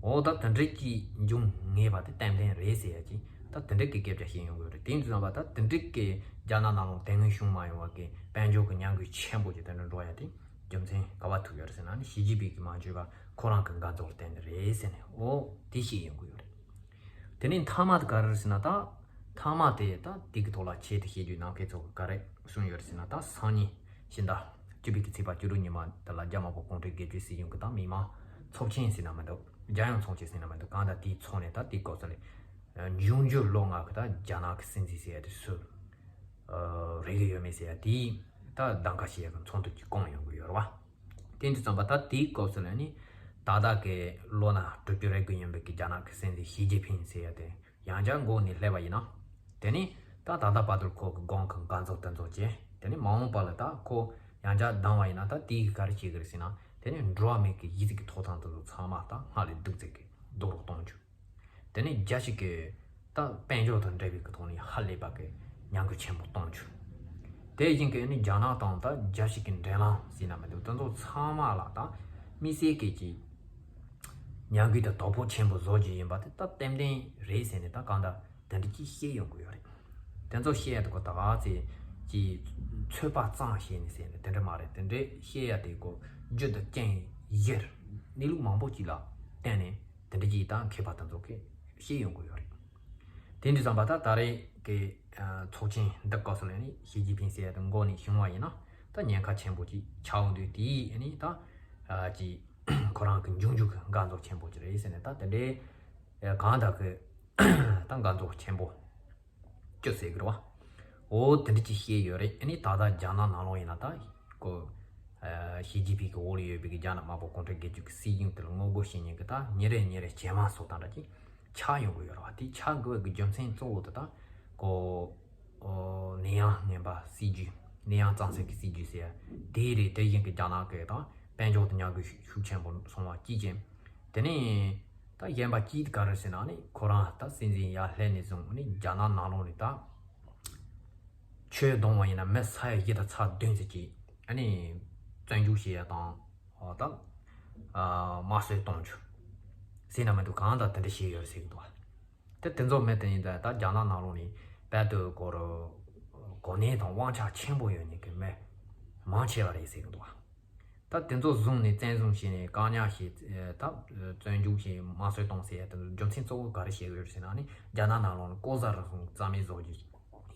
འོ་ད་དེ་འདྲ་གི་འབྱུང་ངེས་པ་དེ་ཏན་ཏན་རེད་ཟེར་ཡ་གི་ད་དེ་འདྲ་གི་སྐད་ཆ་བཤད་ཡོང་གི་ཡོད་རེད། དེ་ཡིན་དུས་ཙམ་པ་ད་དེ་འདྲ་གི་རྒྱ་ནག་ནང་ལོགས་དེ་སྔོན་བྱུང་མ་ཡོང་བ་གི་དཔལ་འབྱོར་གི་ཉམས་རྒུད་ཆེན་པོ་ཅིག་དེ་འདྲ་འགྲོ་ཡ་དེ་རྒྱུ་མཚན་ག་པར་ཐུག་ཡོད་རེད་ཟེར་ན་ནི། ཞི་ཅིན་ཕིང་གི་མ་བྱོས་པ་ཁོ་རང་གི་འགན་ཚོགས་ལ་བརྟེན་ནས་རེད་ཟེར་ནས། འོ་དེ་བཤད་ཡོང་གི་ཡོད་རེད། དེ་ནས་མཐའ་མ་དེ་ག་རེ་རེད་ཟེར་ན། ད་མཐའ་མ་དེ་ད་དེ་གི་ཐོག་ལ་ཆེད་དུ་བཤད་རྒྱུ་གནང་མཁན་ཚོ་གི་ག་རེ་གསུངས་ཡོད་རེད་ཟེར་ན། ད་སང་ཉིན་ཕྱི་ཟླ་བཅུ་པའི་གི་ཚེས་པ་བཅུ་དྲུག་ཉིན་མ་དེ་ལ་རྒྱ་དམར་པོ་གུང་ཁྲན་སྒེར་གཅོད་སྲིད་གཞུང་གི་ད་མི་མང་ཚོགས་ཆེན་ཟེར་ན་མི་འདུག་རྒྱལ་ཡོངས་ཚོགས་ཆེན་ཟེར་ན་མི་འདུག་གང་ལྟར་དེའི་ཚོགས་ནས་ད་དེའི་སྐབས་སུ་ལས་འབྱུང་འགྱུར་ལོ་ལྔ་གི་ད་རྒྱ་ནག་གི་སྲིད་འཛིན་ཟེར་ཡ་དེ་སུ་རེད་གི་ཡོད་མེད་ཟེར་ཡ་དེའི་ད་གདམ་ག་བྱེད་ཡ་གི་ཚོགས་འདུ་ཅིག་བསྐོང་ཡོང་གི་ཡོད་རེད་བ། དེ་འདྲ་ཙམ་པ་ད་དེའི་སྐབས་སུ་ལ་ནི་ད་ལྟ་གི་ལོ་ན་དྲུག་ཅུ་རེ་དགུ་ཡིན་པའི་གི་རྒྱ་ནག་གི་སྲིད་འཛིན་ཞི་ཅིན་ཕིང་ཟེར་ཡ་དེ་ཡང་བསྐྱར་འགོ་ནས་སླེབས་པ་ཡིན་ན། དེ་ནི་ད་ད་ལྟ་བར་དུ་ཁོ་གི་སྒང་གི་འགན་ཚོགས་དེ་ཚོ་བྱས། དེ་ནི་མ་འོངས་པ་ལ་ད་ཁོ་ཡང་བསྐྱར་བདམས་པ་ཡིན་ན། ད་དེ་གི་ག་རེ་བྱེད་གི་རེད་ཟེར་ན། དེ་ནི་འགྲོ་བ་མིའི་གི་གཞི་རྩའི་གི་ཐོབ་ཐང་དེ་ཚོ་ཚང་མ་ད་སྔར་ལས་སྡུག་ཙམ་གི་སྡུག་རུ་གཏོང་རྒྱུ། དེ་ནས་རྒྱལ་སྤྱི་གི་ད་དཔལ་འབྱོར་དང་འབྲེལ་བའི་གི་ཐོག་ནས་ཧ་ལས་པ་གི་ཉམས་རྒུད་ཆེན་པོ་གཏོང་རྒྱུ། དེ་བཞིན་གི་ནི་རྒྱ་ནག་དང་ད་རྒྱལ་སྤྱི་གི་འབྲེལ་ལམ་ཟེར་ན་མི་འདུག་དེ་ཚོ་ཚང་མ་ལ་ད་དམིགས་བསལ་གི་ཅིག་ཉམས་རྒུད་དང་དོ་ཕོག་ཆེན་པོ་བཟོ་རྒྱུ་ཡིན་པ་དེ་ད་ཏན་ཏན་རེད་ཟེར་ནས། ད་གང་ལྟར་དེ་འདྲ་ཅིག་བཤད་ཡོང་གི་ཡོད་རེད། དེ་ཚོ་བཤད་ཡ་དེ་ཁོ་ད་ག་ཚོད་ཅིག་ཚོད་དཔག་ཙམ་བྱས་ནས་ཟེར་ནས་དེ་འདྲ་མ་རེད། དེ་འདྲ་བཤད་ཡ་དེ་ཁོ་རྒྱུ་དང་རྐྱེན་གཞིར་གནས་ལུགས་མང་པོ་ཅིག་ལ་བརྟེན་ནས། དེ་འདྲ་ཅིག་ད་མཁས་པ་དེ་ཚོ་གིས་བཤད་ཡོང་གི་ཡོད་རེད། དེ་འདྲ་ཙམ་པ་ད་ད་རེས་ཀྱི་ཨ་ཚོགས་ཆེན་འདི་སྐབས་སུ་ལ་ནི་ཞི་ཅིན་ཕིང་ཟེར་ཡ་དེ་འགོ་ནས་བྱུང་བ་ཡིན་ན། ད་ཉེན་ཁ་ཆེན་པོ་ཅིག་ཆགས་ཡོང་དུས། དེ་ནི་ད་ཨ་ཅིག་ཁོ་རང་གི་འབྱུང་འགྱུར་གྱི་འགན་ཚོགས་ཆེན་པོ་ཅིག་རེད་ཟེར་ནས། ད་དེ་འདྲའི་ཨ་གང་ལྟར་གི་ད་འགན་ཚོགས་ཆེན་པོ་བཅུ་ཟེར་གི་རེད་བ། འོ་དེ་འདྲ་ཅིག་བཤད་ཡོད་རེད། ཨ་ནི་ད་ལྟ་རྒྱ་ནག་ནང་ལོགས་ཡིན་ན་ད་ཁོ་ཨ་ཞི་ཅིན་ཕིང་གི་འོག་ལ་ཡོད་པའི་གི་རྒྱ་ནག་དམར་པོ་གུང་ཁྲན་སྒེར་གཅོད་ཀྱི་སྲིད་གཞུང་དེ་ལ་ངོ་རྒོལ་བྱེད་མཁན་གི་ད་ཉིན་རེ་ཉིན་རེ་ཇེ་མང་སོང་དང་འདྲ་ཅིག་ཆགས་ཡོང་གི་ཡོད་རེད་བ། དེ་ཆགས་དགོས་པའི་གི་རྒྱུ་མཚན་གཙོ་བོ་དེ་ད་ཁོ་ཨོ་ནད་ཡམས་ངན་པ་སྲིད་ཇུས། ནད་ཡམས་གཙང་སེལ་གྱི་སྲིད་ཇུས་ཟེར་ཡ་དེ་རེད། དེ་བཞིན་གི་རྒྱ་ནག་གི་ད་དཔལ་འབྱོར་དུ་ཉམས་རྒུད་ཤུགས་ཆེན་པོ་སོང་བ་གཅིག་ཅན། དེ་ནས་ད་གཞན་པ་གཅིག་ག་རེ་ཟེར་ན་ནི། ཁོ་རང་ད་སྲིད་འཛིན་ཡར་སླེབས་ནས་བཟུང་ནི་རྒྱ་ནག་ནང་ལོགས་ནས་ད་ཆོས་གཏོང་བ་ཡིན་ན་མི་ས་ཡ་བཞི་དང་ཚེག་བདུན་ཙམ་ཅིག་ཨ་ནི་བཙོན་འཇུག་བྱེད་ཡ་དང་། ཨོ་ད་ཨ་དམར་གསོད་གཏོང་རྒྱུ་ཟེར་ན་མི་འདུག་གང་ལྟར་དེ་འདྲ་བྱས་ཡོད་ཟེར་གི་འདུག་བ། དེ་དེ་ཚོ་མི་དེ་ཡིན་ད་ད་རྒྱ་ནག་ནང་ལོགས་ནས་དཔལ་དུ་གོ་རུ་གོ་གནས་དང་དབང་ཆ་ཆེན་པོ་ཡོད་མཁན་གི་མི་མང་ཆེ་བ་རེད་ཟེར་གི་འདུག་བ། ད་དེ་ཚོ་བཟུང་ནས་བཙན་བཟུང་བྱས་ནས་བཀག་ཉར་བྱས། ད་བཙོན་འཇུག་བྱས། དམར་གསོད་གཏོང་ཟེར་ཡ་དེ་རྒྱུ་མཚན་གཙོ་བོ་ག་རེ་བྱེད་ཀྱི་ཡོད་ཟེར་ན་ནི། རྒྱ་ནག་ནང་ལོགས་ནས་ལྐོག་ཟ་རུལ་སུངས་རྩ་མེད་བཟོ་རྒྱུ་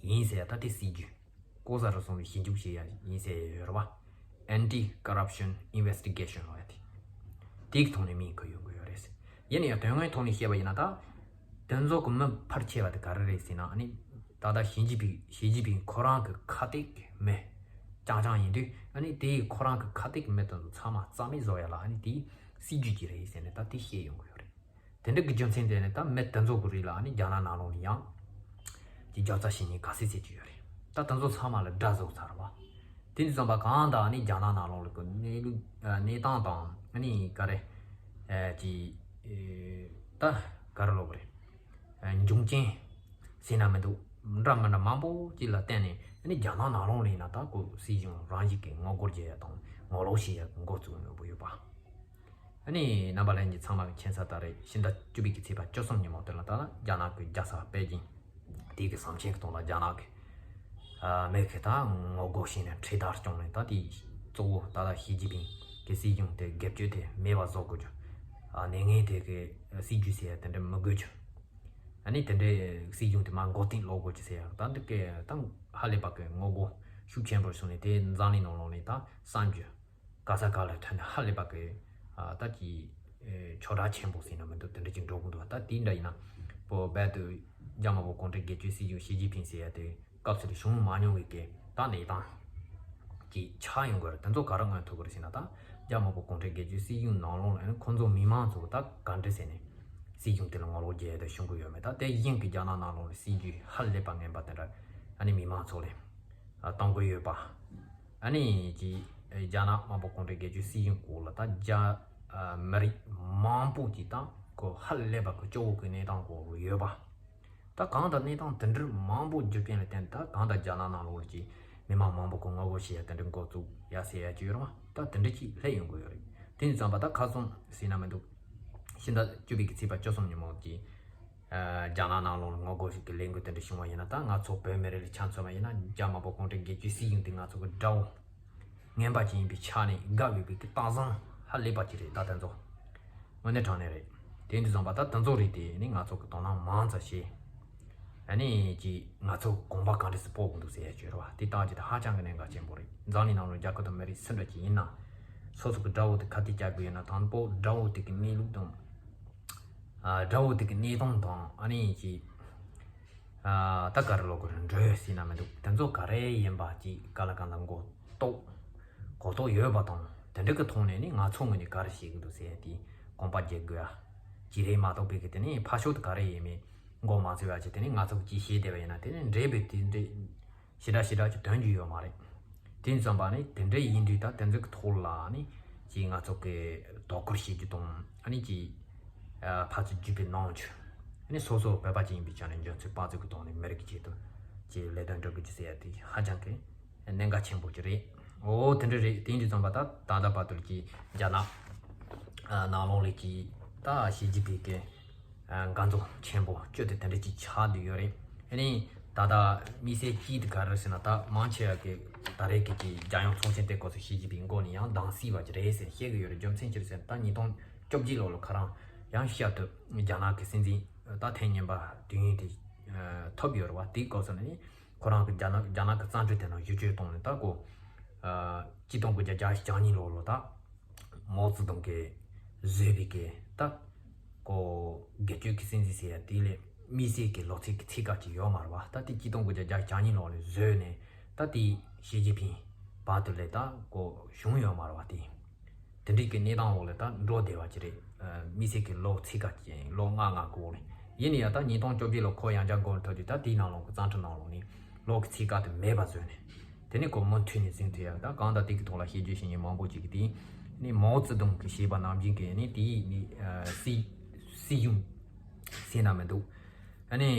ཡིན་ཟེར་ཡ། ད་དེ་སྲིད་ཇུས། ལྐོག་ཟ་རུལ་སུངས་ལ་ཞིབ་འཇུག་བྱེད་ཡ་ཡིན་ཟེར་ཡོད་རེད་བ། Anti Corruption Investigation ལབ་ཡ་དེ། དེའི་ཐོག་ནས་མིང་བཀོད་ཡོང་གི་ཡོད་རེད། ཡིན་ན་ཡང་དོན་དངོས་ཐོག་ནས་བཤད་པ་ཡིན་ན་ད། དེ་ཚོ་གི་མི་ཕལ་ཆེ་བ་དེ་ག་རེ་རེད་ཟེར་ན། ཨ་ནི་ད་ལྟ་ཞི་ཅིན་ཕིང་ཞི་ཅིན་ཕིང་ཁོ་རང་གི་ཁ་གཏད་ཀྱི་མི་རྐྱང་རྐྱང་ཡིན་དུས། ཨ་ནི་དེ་ཡི་ཁོ་རང་གི་ཁ་གཏད་ཀྱི་མི་དེ་ཚོ་ཚང་མ་རྩ་མེད་བཟོ་ཡ་ལ། ཨ་ནི་དེའི་སྲིད་ཇུས་ཅིག་རེད་ཟེར་ནས་ད་དེ་བཤད་ཡོང་གི་ཡོད་རེད། དེ་འདྲ་གི་རྒྱུ་མཚན་དེ་ནི་ད་མི་དེ་ཚོ་གི་རིགས་ལ་ཨ་ནི་རྒྱ་ནག་ནང་ལོགས་ནས་ཡང་ཅིག་རྒྱབ་རྩ་བྱེད་མཁན་ག་ཚད་ཚད་ཅིག་ཡོད་རེད། ད་དེ་ཚོ་ཚང་མ་ལ་དགྲ་བཟོ་ཚར་བ། དེ་འདྲ་ཙམ་པ་གང་ལྟར་ཨ་ནི་རྒྱ་ནག་ནང་ལོགས་ལ་གི་གནས་ལུགས་གནས་སྟངས་དང་། ཨ་ནི་ག་རེ་ཨ་ཅིག་ཨེ་ད་ག་རེ་ལབ་དགོས་རེད། ཨ་འབྱུང་རྐྱེན་ཟེར་ན་མི་འདུག་འདྲ་མི་འདྲ་མང་པོ་ཅིག་ལ་བརྟེན་ནས། ཨ་ནི་རྒྱ་ནག་ནང་ལོགས་ལ་ཡིན་ན་ད་ཁོ་སྲིད་གཞུང་རང་བཞིན་གྱིས་ངོ་རྒོལ་བྱེད་ཡ་དང་ངོ་ལོག་བྱེད་ཡ་གི་འགོ་བཙུགས་ཡོང་གི་ཡོད་པ། ཨ་ནི་རྣམ་པ་ལྷན་རྒྱས་ཚང་མ་གི་མཁྱེན་གསལ་ལྟར་རེད། ཕྱི་ཟླ་བཅུ་པའི་གི་ཚེས་པ་བཅུ་གསུམ་ཉིན་མོ་དེ་ལ་ད་རྒྱ་ནག་གི་རྒྱལ་ས་པེ་ཅིང་དེ་གི་ཟམ་ཆེན་གི་སྟེང་ལ་རྒྱ་ནག་གི་ཨ་མི་གི་ད་ངོ་རྒོལ་བྱས་ནས་འཕྲེད་དར་བསྐྱངས་ནས། ད་དེ་གཙོ་བོ་ད་ལྟ་ཞི་ཅིན་ཕིང་གི་སྲིད་གཞུང་དེ་སྒེར་གཅོད་དེ་མེད་པ་བཟོ་དགོས་རྒྱུ། ཨ་ནད་ངན་དེ་གི་སྲིད་ཇུས་ཟེར་ཡ་དེ་འདྲ་མི་དགོས་རྒྱུ། ཨ་ནི་དེ་འདྲའི་སྲིད་གཞུང་དེ་མར་མགོ་རྟིང་སློག་དགོས་རྒྱུ་ཟེར་ཡ། ད་འདི་གི་ད་ཧ་ལས་པ་གི་ངོ་རྒོལ་ཤུགས་ཆེན་པོ་བྱུང་ནས། དེ་འཛམ་གླིང་ནང་ལོགས་ནས་ད་གསར་འགྱུར་ག་ས་ག་ལ་ཐོན་ནས་ཧ་ལས་པ་གི་ཨ་ད་ཀྱི་ཨེ་ཁྱབ་བསྒྲགས་ཆེན་པོ་ཟེར་ན་མི་འདུག་དེ་འདྲ་ཅིག་འགྲོ་གི་འདུག་ད་དེ་འདྲ་ཡིན་ན་བོད་བར་དུ་ རྒྱ་དམར་པོ་གུང་ཁྲན་སྒེར་གཅོད་སྲིད་གཞུང་ཞི་ཅིན་ཕིང་ཟེར་ཡ་དེ་སྐབས་སུ་བྱུང་མ་མྱོང་བའི་གི་ད་གནས་སྟངས་ཀྱི་ཆགས་ཡོང་གི་རེད། དེ་ཚོ་ག་རེ་མངོན་ཐུབ་ཀྱི་རེད་ཟེར་ན། ད་རྒྱ་དམར་པོ་གུང་ཁྲན་སྒེར་གཅོད་སྲིད་གཞུང་ནང་ལོགས་ལ་ནི་ཁོང་ཚོ་མི་མང་ཚོ་ད་ག་འདྲ་ཟེར་ནས་སྲིད་གཞུང་དེ་ལ་ངོ་ལོག་རྒྱག་ཡ་དེ་བྱུང་གི་ཡོད་མེད། ད་དེ་བཞིན་གྱི་རྒྱ་ནག་ནང་ལོགས་ལ་སྲིད་ཇུས་ཧ་ལས་པ་ངན་པ་དེ་འདྲ་ཨ་ནི་མི་མང་ཚོ་ལ་གཏོང་གི་ཡོད་པ། ཨ་ནི་ཅི་རྒྱ་ནག་དམར་པོ་གུང་ཁྲན་སྒེར་གཅོད་སྲིད་གཞུང་སྐོར་ལ་ད་རྒྱ་ཨ་མི་རིགས་མང་པོ་ཅིག་དང་ཁོ་ཧ་ལས་པ་ཁོ་སྐྱོ་བོ་གི་གནས་སྟངས་སྐོར་ལ་ཡོད་པ། ད་གང་ལྟར་གནས་སྟངས་དེ་འདྲ་མང་པོ་འགྱུར་རྐྱེན་ལ་བརྟེན་ད་གང་ལྟར་རྒྱ་ནག་ནང་ལོགས་ཀྱི་མི་མང་མང་པོ་ཁོ་ངོ་རྒོལ་བྱེད་ཡ་དེ་འདྲ་འགོ་བཙུགས་ཡ་ཟེར་ཡ་ཅིག་ཡོད་རེད་མ། ད་དེ་འདྲ་ཅིག་སླེབས་ཡོང་གི་ཡོད་རེད། དེ་ཡིན་ཙང་པ་ད་ཁ་སང་ཟེར་ན་མི་འདུག་ཕྱི་ཟླ་བཅུ་པའི་གི་ཚེས་པ་བཅུ་གསུམ་ཉིན་མོ་གི་ཨ་རྒྱ་ནག་ནང་ལོགས་ལ་ངོ་རྒོལ་ཞིག་གི་ལས་འགུལ་དེ་འདྲ་བྱུང་བ་ཡིན་ན། ད་ང་ཚོ་བོད་མི་རིགས་ལ་ཆ་མཚོན་པ་ཡིན་ན་རྒྱ་དམར་པོ་གུང་ཁྲན་སྒེར་གཅོད་སྲིད་གཞུང་དེ་ང་ཚོ་གི་དགྲ་བོ་ངན་པ་ཅིག་ཡིན་པའི་ཆ་ནས་དགའ་འོས་པའི་གི་རྟགས་བཟང་ཧ་ལས་པ་ཅིག་རེད། ད་དེ་ཚོ་དངོས་གནས་དྲང་གནས་རེད། དེ་འདི་ཙམ་པ་ད་དེ་ཚོ་རིགས་དེ་ནི་ང་ཚོ་གི་དོ་སྣང་མང་ཙམ་བྱེད། ཨ་ནི་ཅི་ང་ཚོ་གོམ་པ་གང་འདྲ་སེ་སྤོ་དགོས་འདུག་ཟེར་ཡ་བརྗོད་རོགས། དེ་ལྟ་ཅི་ད་ཧ་ཅང་གི་གནད་འགག་ཆེན་པོ་རེད། འཛམ་གླིང་ནང་ལ་རྒྱལ་ཁབ་དང་མི་རིགས་སུ་འདྲ་ཅིག་ཡིན་ན། སོ་སོ་གི་དགྲ་བོ་དེ་ཁ་གཏད་བཅག་དགོས་ཡོད་ན། དང་པོ་དགྲ་བོ་དེ་གི་གནས་ལུགས་དང་། ཨ་དགྲ་བོ་དེ་གི་གནས་སྟངས་དང་། ཨ་ནི་ཅི་ཨ་ད་ག་རེ་ལོག་གི་འགྲོ་ཡོད་ཟེར་ན་མི་འདུག་དེ་ཚོ་ག་རེ་ཡིན་པ་ཅིག་ག་ལ་ག་ལ་མགོ་གཏོགས་གོ་རྟོགས་ཡོད་པ་དང་། དེ་འདྲ་གི་ཐོག་ནས་ནི་ང་ཚོ་ངོས་ནས་ག་རེ་བྱེད་གི་འདུག་ཟེར་ཡ་དེ་གོམ་པ་རྒྱག་དགོས་ཡ་ཅིག་རེད་མ་གཏོགས་པའི་གི་དེ་ནི་ཕར་ཕྱོགས་དེ་ག་རེ་ཡིན་མིན་མགོ་མ་ཚོས་ཡ་ཅིག་དེ་ནི་ང་ཚོ་གི་ཅིག་བྱེད་བསྡད་པ་ཡིན་ན་དེ་ནི་འདྲེས་པའི་དེ་འདྲེ་ཞེ་དྲག་ཞེ་དྲག་ཅིག་དོན་གྱི་ཡོད་མ་རེད། དེ་ཙམ་པ་ནི་དེ་འདྲ་ཡིན་དུས་ད་དེ་ཚོ་གི་ཐོག་ལ་ནི་ཅིག་ང་ཚོ་གི་དོ་ཁུར་བྱེད་རྒྱུ་དང་། ཨ་ནི་ཅིག་ཨ་ཕར་ཚུར་རྒྱུད་པའི་ནང་ཆོས། ཨ་ནི་སོ་སོ་བོད་པ་ཅིག་ཡིན་པའི་ཆ་ནས་འཇོན་ཚོད་དཔག་ཚོད་ཀྱི་ཐོག་ནས་མི་རིགས་ཀྱི་ཆེད་དུ་ཅིག་ལས་དོན་སྒྲུབ་དགོས་རྒྱུ་ཟེར་ཡ་དེ་ཧ་ཅང་གི་གནད་འགག་ཆེན་པོ་ཅིག་རེད། འོ་དེ་འདྲ་རེད། དེ་ཡིན་དུས་ཙམ་པ་ད་ད་ལྟ་བར་དུ་གི་རྒྱ་ནག་ཨ་ནང་ལོགས་ལ་གི་ད་ཞི་ཅིན་ཕིང་གི་ཨ་འགན་གཙོ་ཆེན་པོ་བཅུ་དེ་དེ་འདྲ་ཅིག་ཆགས་བསྡད་ཡོད་རེད། ཨ་ནི་ད་ལྟ་དམིགས་བསལ་གཅིག་དེ་ག་རེ་ཟེར་ན། ད་མང་ཆེ་བ་གི་ད་རེས་ཀྱི་གི་རྒྱལ་ཡོངས་ཚོགས་ཆེན་དེ་སྐོར་སུ་ཞི་ཅིན་ཕིང་མགོ་ནས་ཡང་གདམ་གསེས་པ་ཅིག་རེད་ཟེར་བཤད་གི་ཡོད་རེད། རྒྱུ་མཚན་ཅི་རེད་ཟེར་ན། ད་ཉིས་སྟོང་བཅོ་བརྒྱད་ལོ་ལ་ཁོ་རང་ཡང་ཞབས་ཏུ་རྒྱ་ནག་གི་སྲིད་འཛིན་ད་ཐེངས་གཉིས་པ་དུས་ཡུན་དེ་ཨ་ཐོབ་ཡོད་རེད་བ། དེའི་སྐབས་སུ་ནི་ཁོ་རང་གི་རྒྱ་ནག་རྒྱ་ནག་གི་བཙན་འཕྲོད་དེ་ནང་བསྒྱུར་བཅོས་གཏོང་ནས་ད་གོ་ཨ་གཅིག་སྟོང་དགུ་བརྒྱ་བརྒྱད་ཅུ་གྱ་གཉིས་ལོ་ལ་ད་མའོ་ཙེ་ཏུང་གིས་བཟོས་པའི་གི་ད་གོ་སྒེར་གཅོད་ཀྱི་སྲིད་འཛིན་ཟེར་ཡ་དེ་ལས་དམིགས་བསལ་གྱི་ལོ་ཚིགས་ཀྱི་ཚིག་ཁ་ཅིག་ཡོད་མ་རེད་བ། ད་དེ་གཅིག་སྟོང་དགུ་བརྒྱ་བརྒྱད་ཅུ་གྱ་གཉིས་ལོ་ལ་བཟོས་ནས་ད་དེ་ཞི་ཅིན་ཕིང་བར་དུ་ལས་ད་གོ་བྱུང་ཡོད་མ་རེད་བ། དེ་དེ་འདྲའི་གི་གནས་སྟངས་འོག་ལ་ད་འགྲོ་བསྡད་པ་ཅིག་རེད། ཨ་དམིགས་བསལ་གྱི་ལོ་ཚིགས་ཀ་ཅིག་ལོ་ལྔ་ལྔ་གོ་ནས་ཡིན་ན་ཡང་ད་ཉིས་སྟོང་བཅོ་བརྒྱད་ལོ་ཁོ་ཡང་བསྐྱར་མགོ་ནས་ཐོན་དུས་ད་དེའི་ནང་ལོགས་ཀྱི་བཙན་འཕྲོད་ནང་ལོགས་ནས་ལོ་གི་ཚིགས་ཀ་དེ་མེད་པ་བཟོས་ནས། དེ་ནས་ཁོ་མུ་མཐུད་ནས་འཛིན་ཐུབ་ཡ། ད་གང་ལྟར་དེ་གི་ཐོག་ལ་བཤད་རྒྱུ་བཤད་མཁན་མང་པོ་ཅིག་གིས་དེ་ནི་མའོ་ཙེ་ཏུང་གིས་བཤད་པ་ནང་བཞིན་གྱི་ནི་དེའི་ནི་ཨ་སྲིད་སྲིད་གཞུང་ཟེར་ན་མི་འདུག་ཨ་ནི་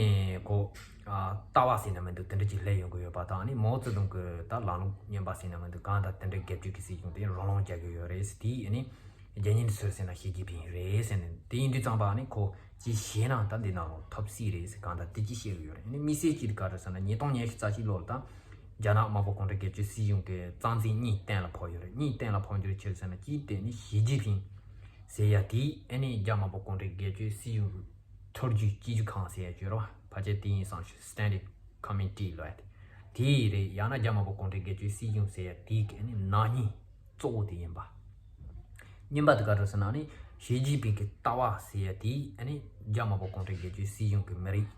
ཁོ་ཨ་ལྟ་བ་ཟེར་ན་མི་འདུག་དེ་འདྲ་ཅིག་སླེབས་ཡོང་གི་ཡོད་པ་དང་། ཨ་ནི་མའོ་ཙེ་ཏུང་གི་ད་ལམ་ལུགས་རྙིང་པ་ཟེར་ན་མི་འདུག་གང་ལྟར་དེ་འདྲའི་སྒེར་གཅོད་ཀྱི་སྲིད་གཞུང་དེ་རང་སློང་རྒྱག་གི་ཡོད་རེད་ཟེར། དེ་ཨ་ནི་རྒྱལ་ཉིན་སུ་ཟེར་ན་ཞི་ཅིན་ཕིང་རེད་ཟེར་ནས། དེ་ཡིན་དུས་ཙམ་པ་ཨ་ནི་ཁོ་ཅི་བྱས་ན་ད་འདི་ནང་ལ་ཐོབ་སྲིད་རེད་ཟེར་གང་ལྟར་དེ་ཅི་བཤད་གི་ཡོད་རེད། ཨ་ནི་དམིགས་བསལ་གཅིག་དེ་ག་རེ་ཟེར་ན། ཉིས་སྟོང་ཉི་ཤུ་རྩ་གཅིག་ལོ་ལ་ད་རྒྱ་ནག་དམར་པོ་གུང་ཁྲན་སྒེར་གཅོད་སྲིད་གཞུང་གི་རྩ་འཛིན་གཉིས་གཏན་ལ་ཕབ་ཡོད་རེད། གཉིས་གཏན་ལ་ཕབ་རྒྱུ་ཆེད་ཟེར་ན། གཅིག་དེ་ནི་ཞི་ཅིན་ཕིང་ཟེར་ཡ་དེ་ཨ་ནི་རྒྱ་དམར་པོ་གུང་ཁྲན་སྒེར་གཅོད་སྲིད་གཞུང་གི་ཐོར་བརྒྱུད་སྤྱི་རྒྱུ་ཁང་ཟེར་ཡ་ཅིག་ཡོད་རེད་བ། ཕལ་ཆེར་དེ་ཡིན་སང་ཞུ་Standing Committee ལབ་ཡ་དེ་དེ་རེད། ཡང་ན་རྒྱ་དམར་པོ་གུང་ཁྲན་སྒེར་གཅོད་སྲིད་གཞུང་ཟེར་ཡ་དེ་གི་ཨ་ནི་ནག་ཉེས་གཙོ་བོ་དེ་ཡིན་པ། གཉིས་པ་དེ་ག་རེ་ཟེར་ན། ཨ་ནི་ཞི་ཅིན་ཕིང་གི་ལྟ་བ་ཟེར་ཡ་དེ་ཨ་ནི་རྒྱ་དམར་པོ་གུང་ཁྲན་སྒེར་གཅོད་སྲིད་གཞུང་གི་མི་རིགས་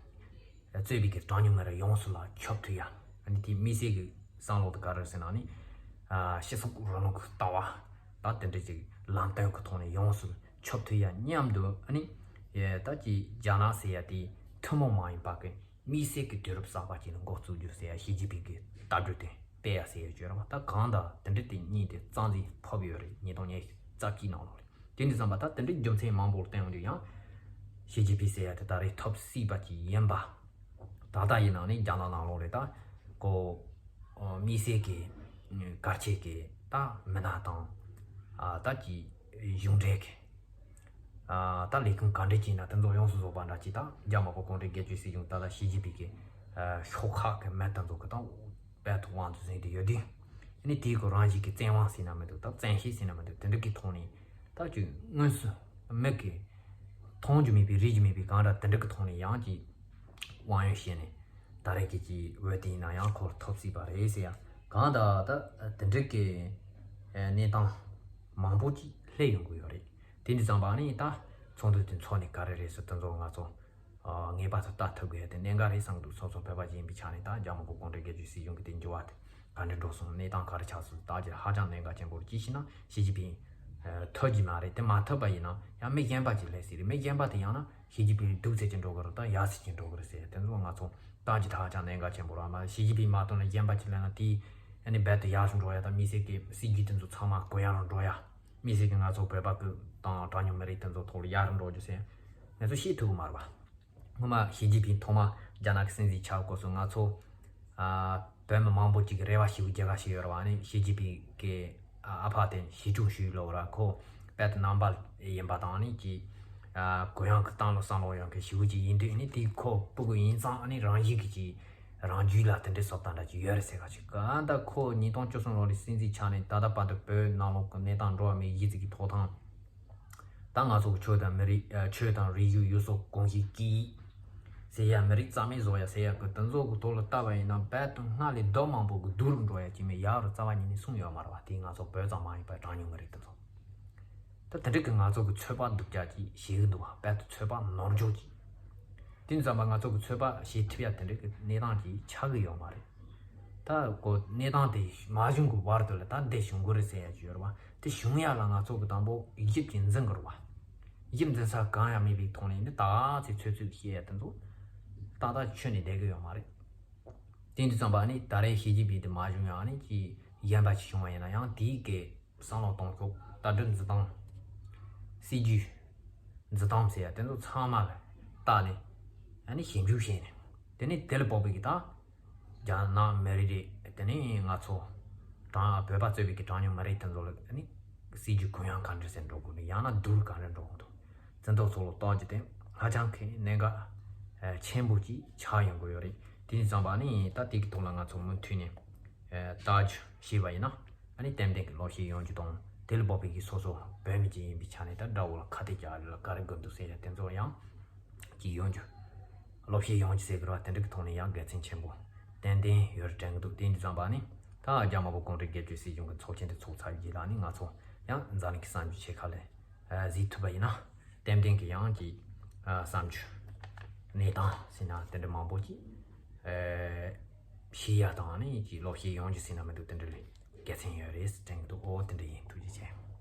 གཙོས་པའི་གི་གྲངས་ཉུང་མི་རིགས་ཡོངས་སུ་ལ་ཁྱབ་ཐུབ་ཡ། ཨ་ནི་དེ་དམིགས་བསལ་གྱི་བསམ་བློ་དེ་ག་རེ་ཟེར་ན། ཨ་ནི་ཨ་སྤྱི་ཚོགས་རིང་ལུགས་ཀྱི་ལྟ་བ་ད་དེ་འདྲ་ཅིག་ལམ་སྟོན་གྱི་ཐོག་ནས་ཡོངས་སུ་ཁྱབ་ཐུབ་ཡ་མཉམ་དུ། ཨ་ནི་ཡ་ད་ཅིག་རྒྱ་ནག་ཟེར་ཡ་དེ་ཐུན་མོང་མ་ཡིན་པ་གི་དམིགས་བསལ་གྱི་དུས་རབས་གསར་པ་ཅིག་ལ་འགོ་བཙུགས་རྒྱུ་ཟེར་ཡ་ཞི་ཅིན་ཕིང་གི་ལྟ་གྲུབ་དེ་སྤེལ་ཡ་ཟེར་ཡ་བརྗོད་ར་བ། ད་གང་ལྟར་དེ་འདྲ་དེ་གཉིས་དེ་རྩ་འཛིན་ཕབ་ཡོད་རེད། ཉིས་སྟོང་ཉི་ཤུ་རྩ་གཅིག་ནང་ལོགས་རེད། དེ་འདྲ་བསམ་པ་ད་དེ་འདྲའི་རྒྱུ་མཚན་མང་པོར་བརྟེན་ཡོང་དུས་ཡང་ཞི་ཅིན་ཕིང་ཟེར་ཡ་དེ་ད་རེས་ཐོབ་སྲིད་པ་ཅིག་ཡིན་པ། ད་ལྟ་ཡིན་ན་ནི་རྒྱ་ནག་ནང་ལོགས་རེད། ད་ཁོ་ཨ་དམིགས་བསལ་གྱི་གལ་ཆེ་གི་ད་མི་སྣ་དང་ཨ་ད་ཀྱི་གཞུང་འབྲེལ་གྱི་ཨ་ད་ལས་ཁུངས་ག་འདྲ་ཅིག་ཡིན་ན་དེ་ཚོ་ཡོངས་སུ་རྫོགས་པ་འདྲ་ཅིག་ད་རྒྱ་དམར་པོ་གུང་ཁྲན་སྒེར་གཅོད་སྲིད་གཞུང་ད་ལྟ་ཞི་ཅིན་ཕིང་གི་ཨ་ཤོག་ཁག་གི་མི་དེ་ཚོ་གི་ད་དཔལ་དུ་དབང་དུ་ཟིན་ཏེ་ཡོད་དུས། ཨ་ནི་དེའི་གོ་རང་བཞིན་གྱི་བཙན་དབང་ཟེར་ན་མི་འདུག་ད་བཙན་ཤེད་ཟེར་ན་མི་འདུག་དེ་འདྲ་གི་ཐོག་ནས་ད་ཅིག་དངོས་སུ་མིག་གིས་མཐོང་རྒྱུ་མེད་པའི་རིག་རྒྱུ་མེད་པའི་གང་འདྲ་དེ་འདྲ་གི་ཐོག་ནས་ཡང་ཅིག་དབང་ཡོད་བཤད་ནས་ད་རེས་ཀྱི་ཅིག་འོས་དེ་ཡིན་ན་ཡང་ཁོར་ཐོབ་སྲིད་པ་རེད་ཟེར་ཡ། གང་ལྟར་ད་དེ་འདྲ་གི་གནས་སྟངས་མང་པོ་ཅིག་སླེབས་ཡོང་གི་ཡོད་རེད། དེ་འདྲ་ཙམ་པ་ནི་ད་ཚོགས་འདུ་དེ་འཚོགས་ནས་ག་རེ་རེད་ཟེར་དེ་ཚོ་ང་ཚོ་ ངེས་པར་དུ་ལྟ་ཐུབ་དགོས་དེ་གནད་འགག་རེད་བསམ་འདུག་སོ་སོ་བོད་པ་ཅིག་ཡིན་པའི་ཆ་ནས་ད་རྒྱ་མི་གི་གུང་ཁྲན་སྒེར་གཅོད་སྲིད་གཞུང་གི་དེ་འགྱུར་བ་དེ་ག་འདྲ་འགྲོ་སོང་། གནས་སྟངས་ག་རེ་ཆགས་སོང་། ད་ཅི་ཧ་ཅང་གནད་འགག་ཆེན་པོ་རེད། ཅི་ཞེ་ན་ཞི་ཅིན་ཕིང་ཐུབ་ཀྱི་མ་རེད། དེ་མ་ཐུབ་པ་ཡིན་ན་ཡང་མི་གཞན་པ་ཅིག་སླེབས་སྲིད་རེད། མི་གཞན་པ་དེ་ཡང་ན་ཞི་ཅིན་ཕིང་སྡུག་ཚད་ཅིག་འགྲོ་གི་རེད། ད་ཡག་ཚད་ཅིག་འགྲོ་གི་རེད་ཟེར། དེ་ཚོ་ང་ཚོ་ད་ཅི་ད་ཧ་ཅང་གནད་འགག་ཆེན་པོ་རེད། མ་ཞི་ཅིན་ཕིང་མ་གཏོགས་ན་གཞན་པ་ཅིག་སླེབས་ན་དེ་ཨ་ནི་རྦད་དེ་ཡག་རུ་འགྲོ་ཡ། ད་མི་སེར་གི་སྲིད་ཇུས་དེ་ཚོ་ཚང་མ་གུ་ཡངས་རུ་འགྲོ་ཡ། མི་སེར་གི་ང་ཚོ་བོད་པ་གི་དང་གྲངས་ཉུང་མི་རིགས་དེ་ཚོ་ཐོག་ལ་ཡག་རུ་འགྲོ་རྒྱུ་ཟེར་ང་ཚོ་ཤེས་ཐུབ་གི་མ་རེད་པ། སྔོན་མ་ཞི་ཅིན་ཕིང་ཐོག་མ་རྒྱ་ནག་གི་སྲིད་འཛིན་ཆགས་སྐབས་སུ་ང་ཚོ་ཨ་བོད་མི་མང་པོ་ཅིག་གི་རེ་བ་ཞེ་པོ་རྒྱག་ག་ཞིག་ཡོད་རེད་པ། ཨ་ནི་ཞི་ཅིན་ཕིང་གི་ཨ་ཕ་དེ་ཞི་ཀྲུའུ་ཞི་ལབ་ར། ཁོ་དཔལ་དུ་རྣམ་པ་ཡིན་པ་དང་ཨ་ནི་ཀྱི་ཨ་གུ་ཡངས་ཀྱི་བཏང་ལོ་བསམ་བློ་ཡོད་མཁན་ཞེ་པོ་ཅིག་ཡིན་དུས། ཨ་ནི་དེ་ཁོ་སྤུ་གུ་ཡིན་ཙང་ཨ་ནི་རང་བཞིན་གྱི་ཅིག་རང་རྒྱུད་ལ་དེ་འདྲའི་བཟོ་ལྟ་འདྲ་ཅིག་ཡོད་རེད་ཟེར་ག་ཅིག་ཨ་ད་ཁོ་ཉིས་སྟོང་བཅུ་གསུམ་ལོ་ལ་སྲིད་འཛིན་ཆགས་ནས་ད་ལྟ་བར་དུ་བོད་ནང་ལོགས་ཀྱི་གནས་སྟངས་འགྲོ་བ་མིའི་གཞི་རྩའི་གི་ཐོབ་ཐང་། ད་ང་ཚོ་གི་ཆོས་དང་མི་རིགས་ཨ་ཆོས་དང་རིག་གཞུང་ཡུལ་སྲོལ་གོམས་གཤིས་སྐད་ཡིག་ཟེར་ཡ། མི་རིགས་རྩ་མེད་བཟོ་ཡ་ཟེར་ཡ་གི་དེ་ཚོ་གི་ཐོག་ལ་ལྟ་བ་ཡིན་ན་རྦད་དེ་སྔར་ལས་ལྡབ་མང་པོ་གི་སྡུག་རུ་འགྲོ་ཡ་ཅིག་མེད་ཡག་རུ་རྩ་བ་ཉིད་ནས་སོང་ཡོད་མ་རེད་པ། དེ་ང་ཚོ་བོད་ཙམ་མ་ཡིན་པར་གྲངས་ཉུང་མི་རིགས་དེ་ཚོ། ད་དེ་འདྲ་གི་ང་ཚོ་གི་ཚོད་དཔག་སྡུག་ཅག་ཅིག་བྱེད་གི་འདུག་བ། རྦད་དེ་ཚོད་དཔག་ནོར་འཇོག་ཅིག་དེ་ཙམ་པ་ང་ཚོ་གི་ཚོད་དཔག་བྱེད་ཐུབ་ཡ་དེ་འདྲ་གི་གནས་སྟངས་ཅིག་ཆགས་གི་ཡོད་མ་རེད། ད་གོ་གནས་སྟངས་དེ་མ་བྱུང་གི་བར་དུ་ལ་ད་འདི་བྱུང་གི་རེད་ཟེར་ཡ་ཅིག་ཡོད་རེད་བ། དེ་བྱུང་ཡ་ལ་ང་ཚོ་གི་དང་པོ་ཡིད་ཀྱི་འཛིན་གི་རེད་བ། ཡིད་འཛིན་ས་གང་ཡང་མེད་པའི་ཐོག་ནས་ནི་ད་ཚེ་ཚོད་ཚོད་བཤད་ཡ་དེ་ཚོ་ཏག་ཏག་ཆོད་ནས་བསྡད་གི་ཡོད་མ་རེད། དེ་འདི་ཙམ་པ་ནི་ད་རེས་ཞི་ཅིན་ཕིང་དེ་མ་བྱུང་ཡང་ནི་ཅི་གཞན་པ་ཅིག་བྱུང་བ་ཡིན་ན་ཡང་དེའི་གི་བསམ་བློ་གཏོང་ཕྱོགས། ལྟ་གྲུབ་འཛིན་སྟངས། སྲིད་ཇུས་འཛིན་སྟངས་ཟེར་ཡ་དེ་ཚོ་ཚང་མ་ལ་བལྟས་ནས་ཨ་ནི་ཞིབ་འཇུག་བྱས་ནས། དེ་ནས་དེ་ལ་དཔག་པའི་གི་ད་རྒྱ་ནག་མི་རིགས་རེད། དེ་ནས་ང་ཚོ་གྲངས་བོད་པ་གཙོས་པའི་གི་གྲངས་ཉུང་མི་རིགས་དེ་ཚོ་ལ་ཨ་ནི་སྲིད་ཇུས་གུ་ཡངས་ག་འདྲ་ཟེར་འགྲོ་དགོས་ནི། ཡང་ན་སྡུག་ག་འདྲ་འགྲོ་དགོས་འདུག་འཛིན་སྟངས་ཚོ་ལ་བལྟས་རྒྱུ་དེ་ཧ་ཅང་གི་གནད་འགག་ཆེན་པོ་ཅིག་ཆགས་ཡོང་གི་ཡོད་རེད། དེ་ཡིན་ཙང་པ་ནི་ད་དེ་གི་ཐོག་ལ་ང་ཚོ་མུ་མཐུད་ནས་ལྟ་རྒྱུ་བྱས་པ་ཡིན་ན། ཨ་ནི་ཏན་ཏན་གྱི་ལོ་ཤས་ཡོང་རྒྱུ་དང་། དེ་ལ་དཔག་པའི་གི་སོ་སོ་བོད་མི་ཅིག་ཡིན་པའི་ཆ་ནས་ད་དགྲ་བོ་ལ་ཁ་གཏད་རྒྱག་ལ་ག་རེ་དགོས་འདུག་ཟེར་ཡ་དེ་ཚོ་ཡང་ཅིག་ཡོང་རྒྱུ། ལོ་ཤས་ཡོང་རྒྱུ་ཟེར་གི་རེད་བ། དེ་འདྲ་གི་ཐོག་ནས་ཡང་དགེ་མཚན་ཆེན་པོ་ཏན་ཏན་ཡོད་རེད་དྲན་གི་འདུག་དེ་འདི་ཙམ་པ་ནི་ད་རྒྱ་དམར་པོ་གུང་ཁྲན་སྒེར་གཅོད་སྲིད་གཞུང་གི་ཚོགས་ཆེན་དེ་ཚོགས་ཚར་རྗེས་ལ་ནི་ང་ཚོ་ཡང་འཛམ་གླིང་གི་བསམ་རྒྱུ་ཆེ་ཁག་ལ་གཟིགས་ཐུབ་པ་ཡིན་ན། ཏན་ཏན་གྱི་ཡང་ཅིག་བསམ་རྒྱུ་གནས་སྟངས་ཟེར་ན་དེ་འདྲ་མང་པོ་ཅིག་ཤེས་ཡ་དང་ནི་ཅིག་ལོ་ཤས་ཡོང་རྒྱུ་ཟེར་ན་མི་འདུག་དེ་འདྲ་ལས་དགེ་མཚན་ཡོད་རེད་དྲན་གི་འདུག་འོ་དེ་འདྲ་ཡིན། ཐུགས་རྗེ་ཆེ།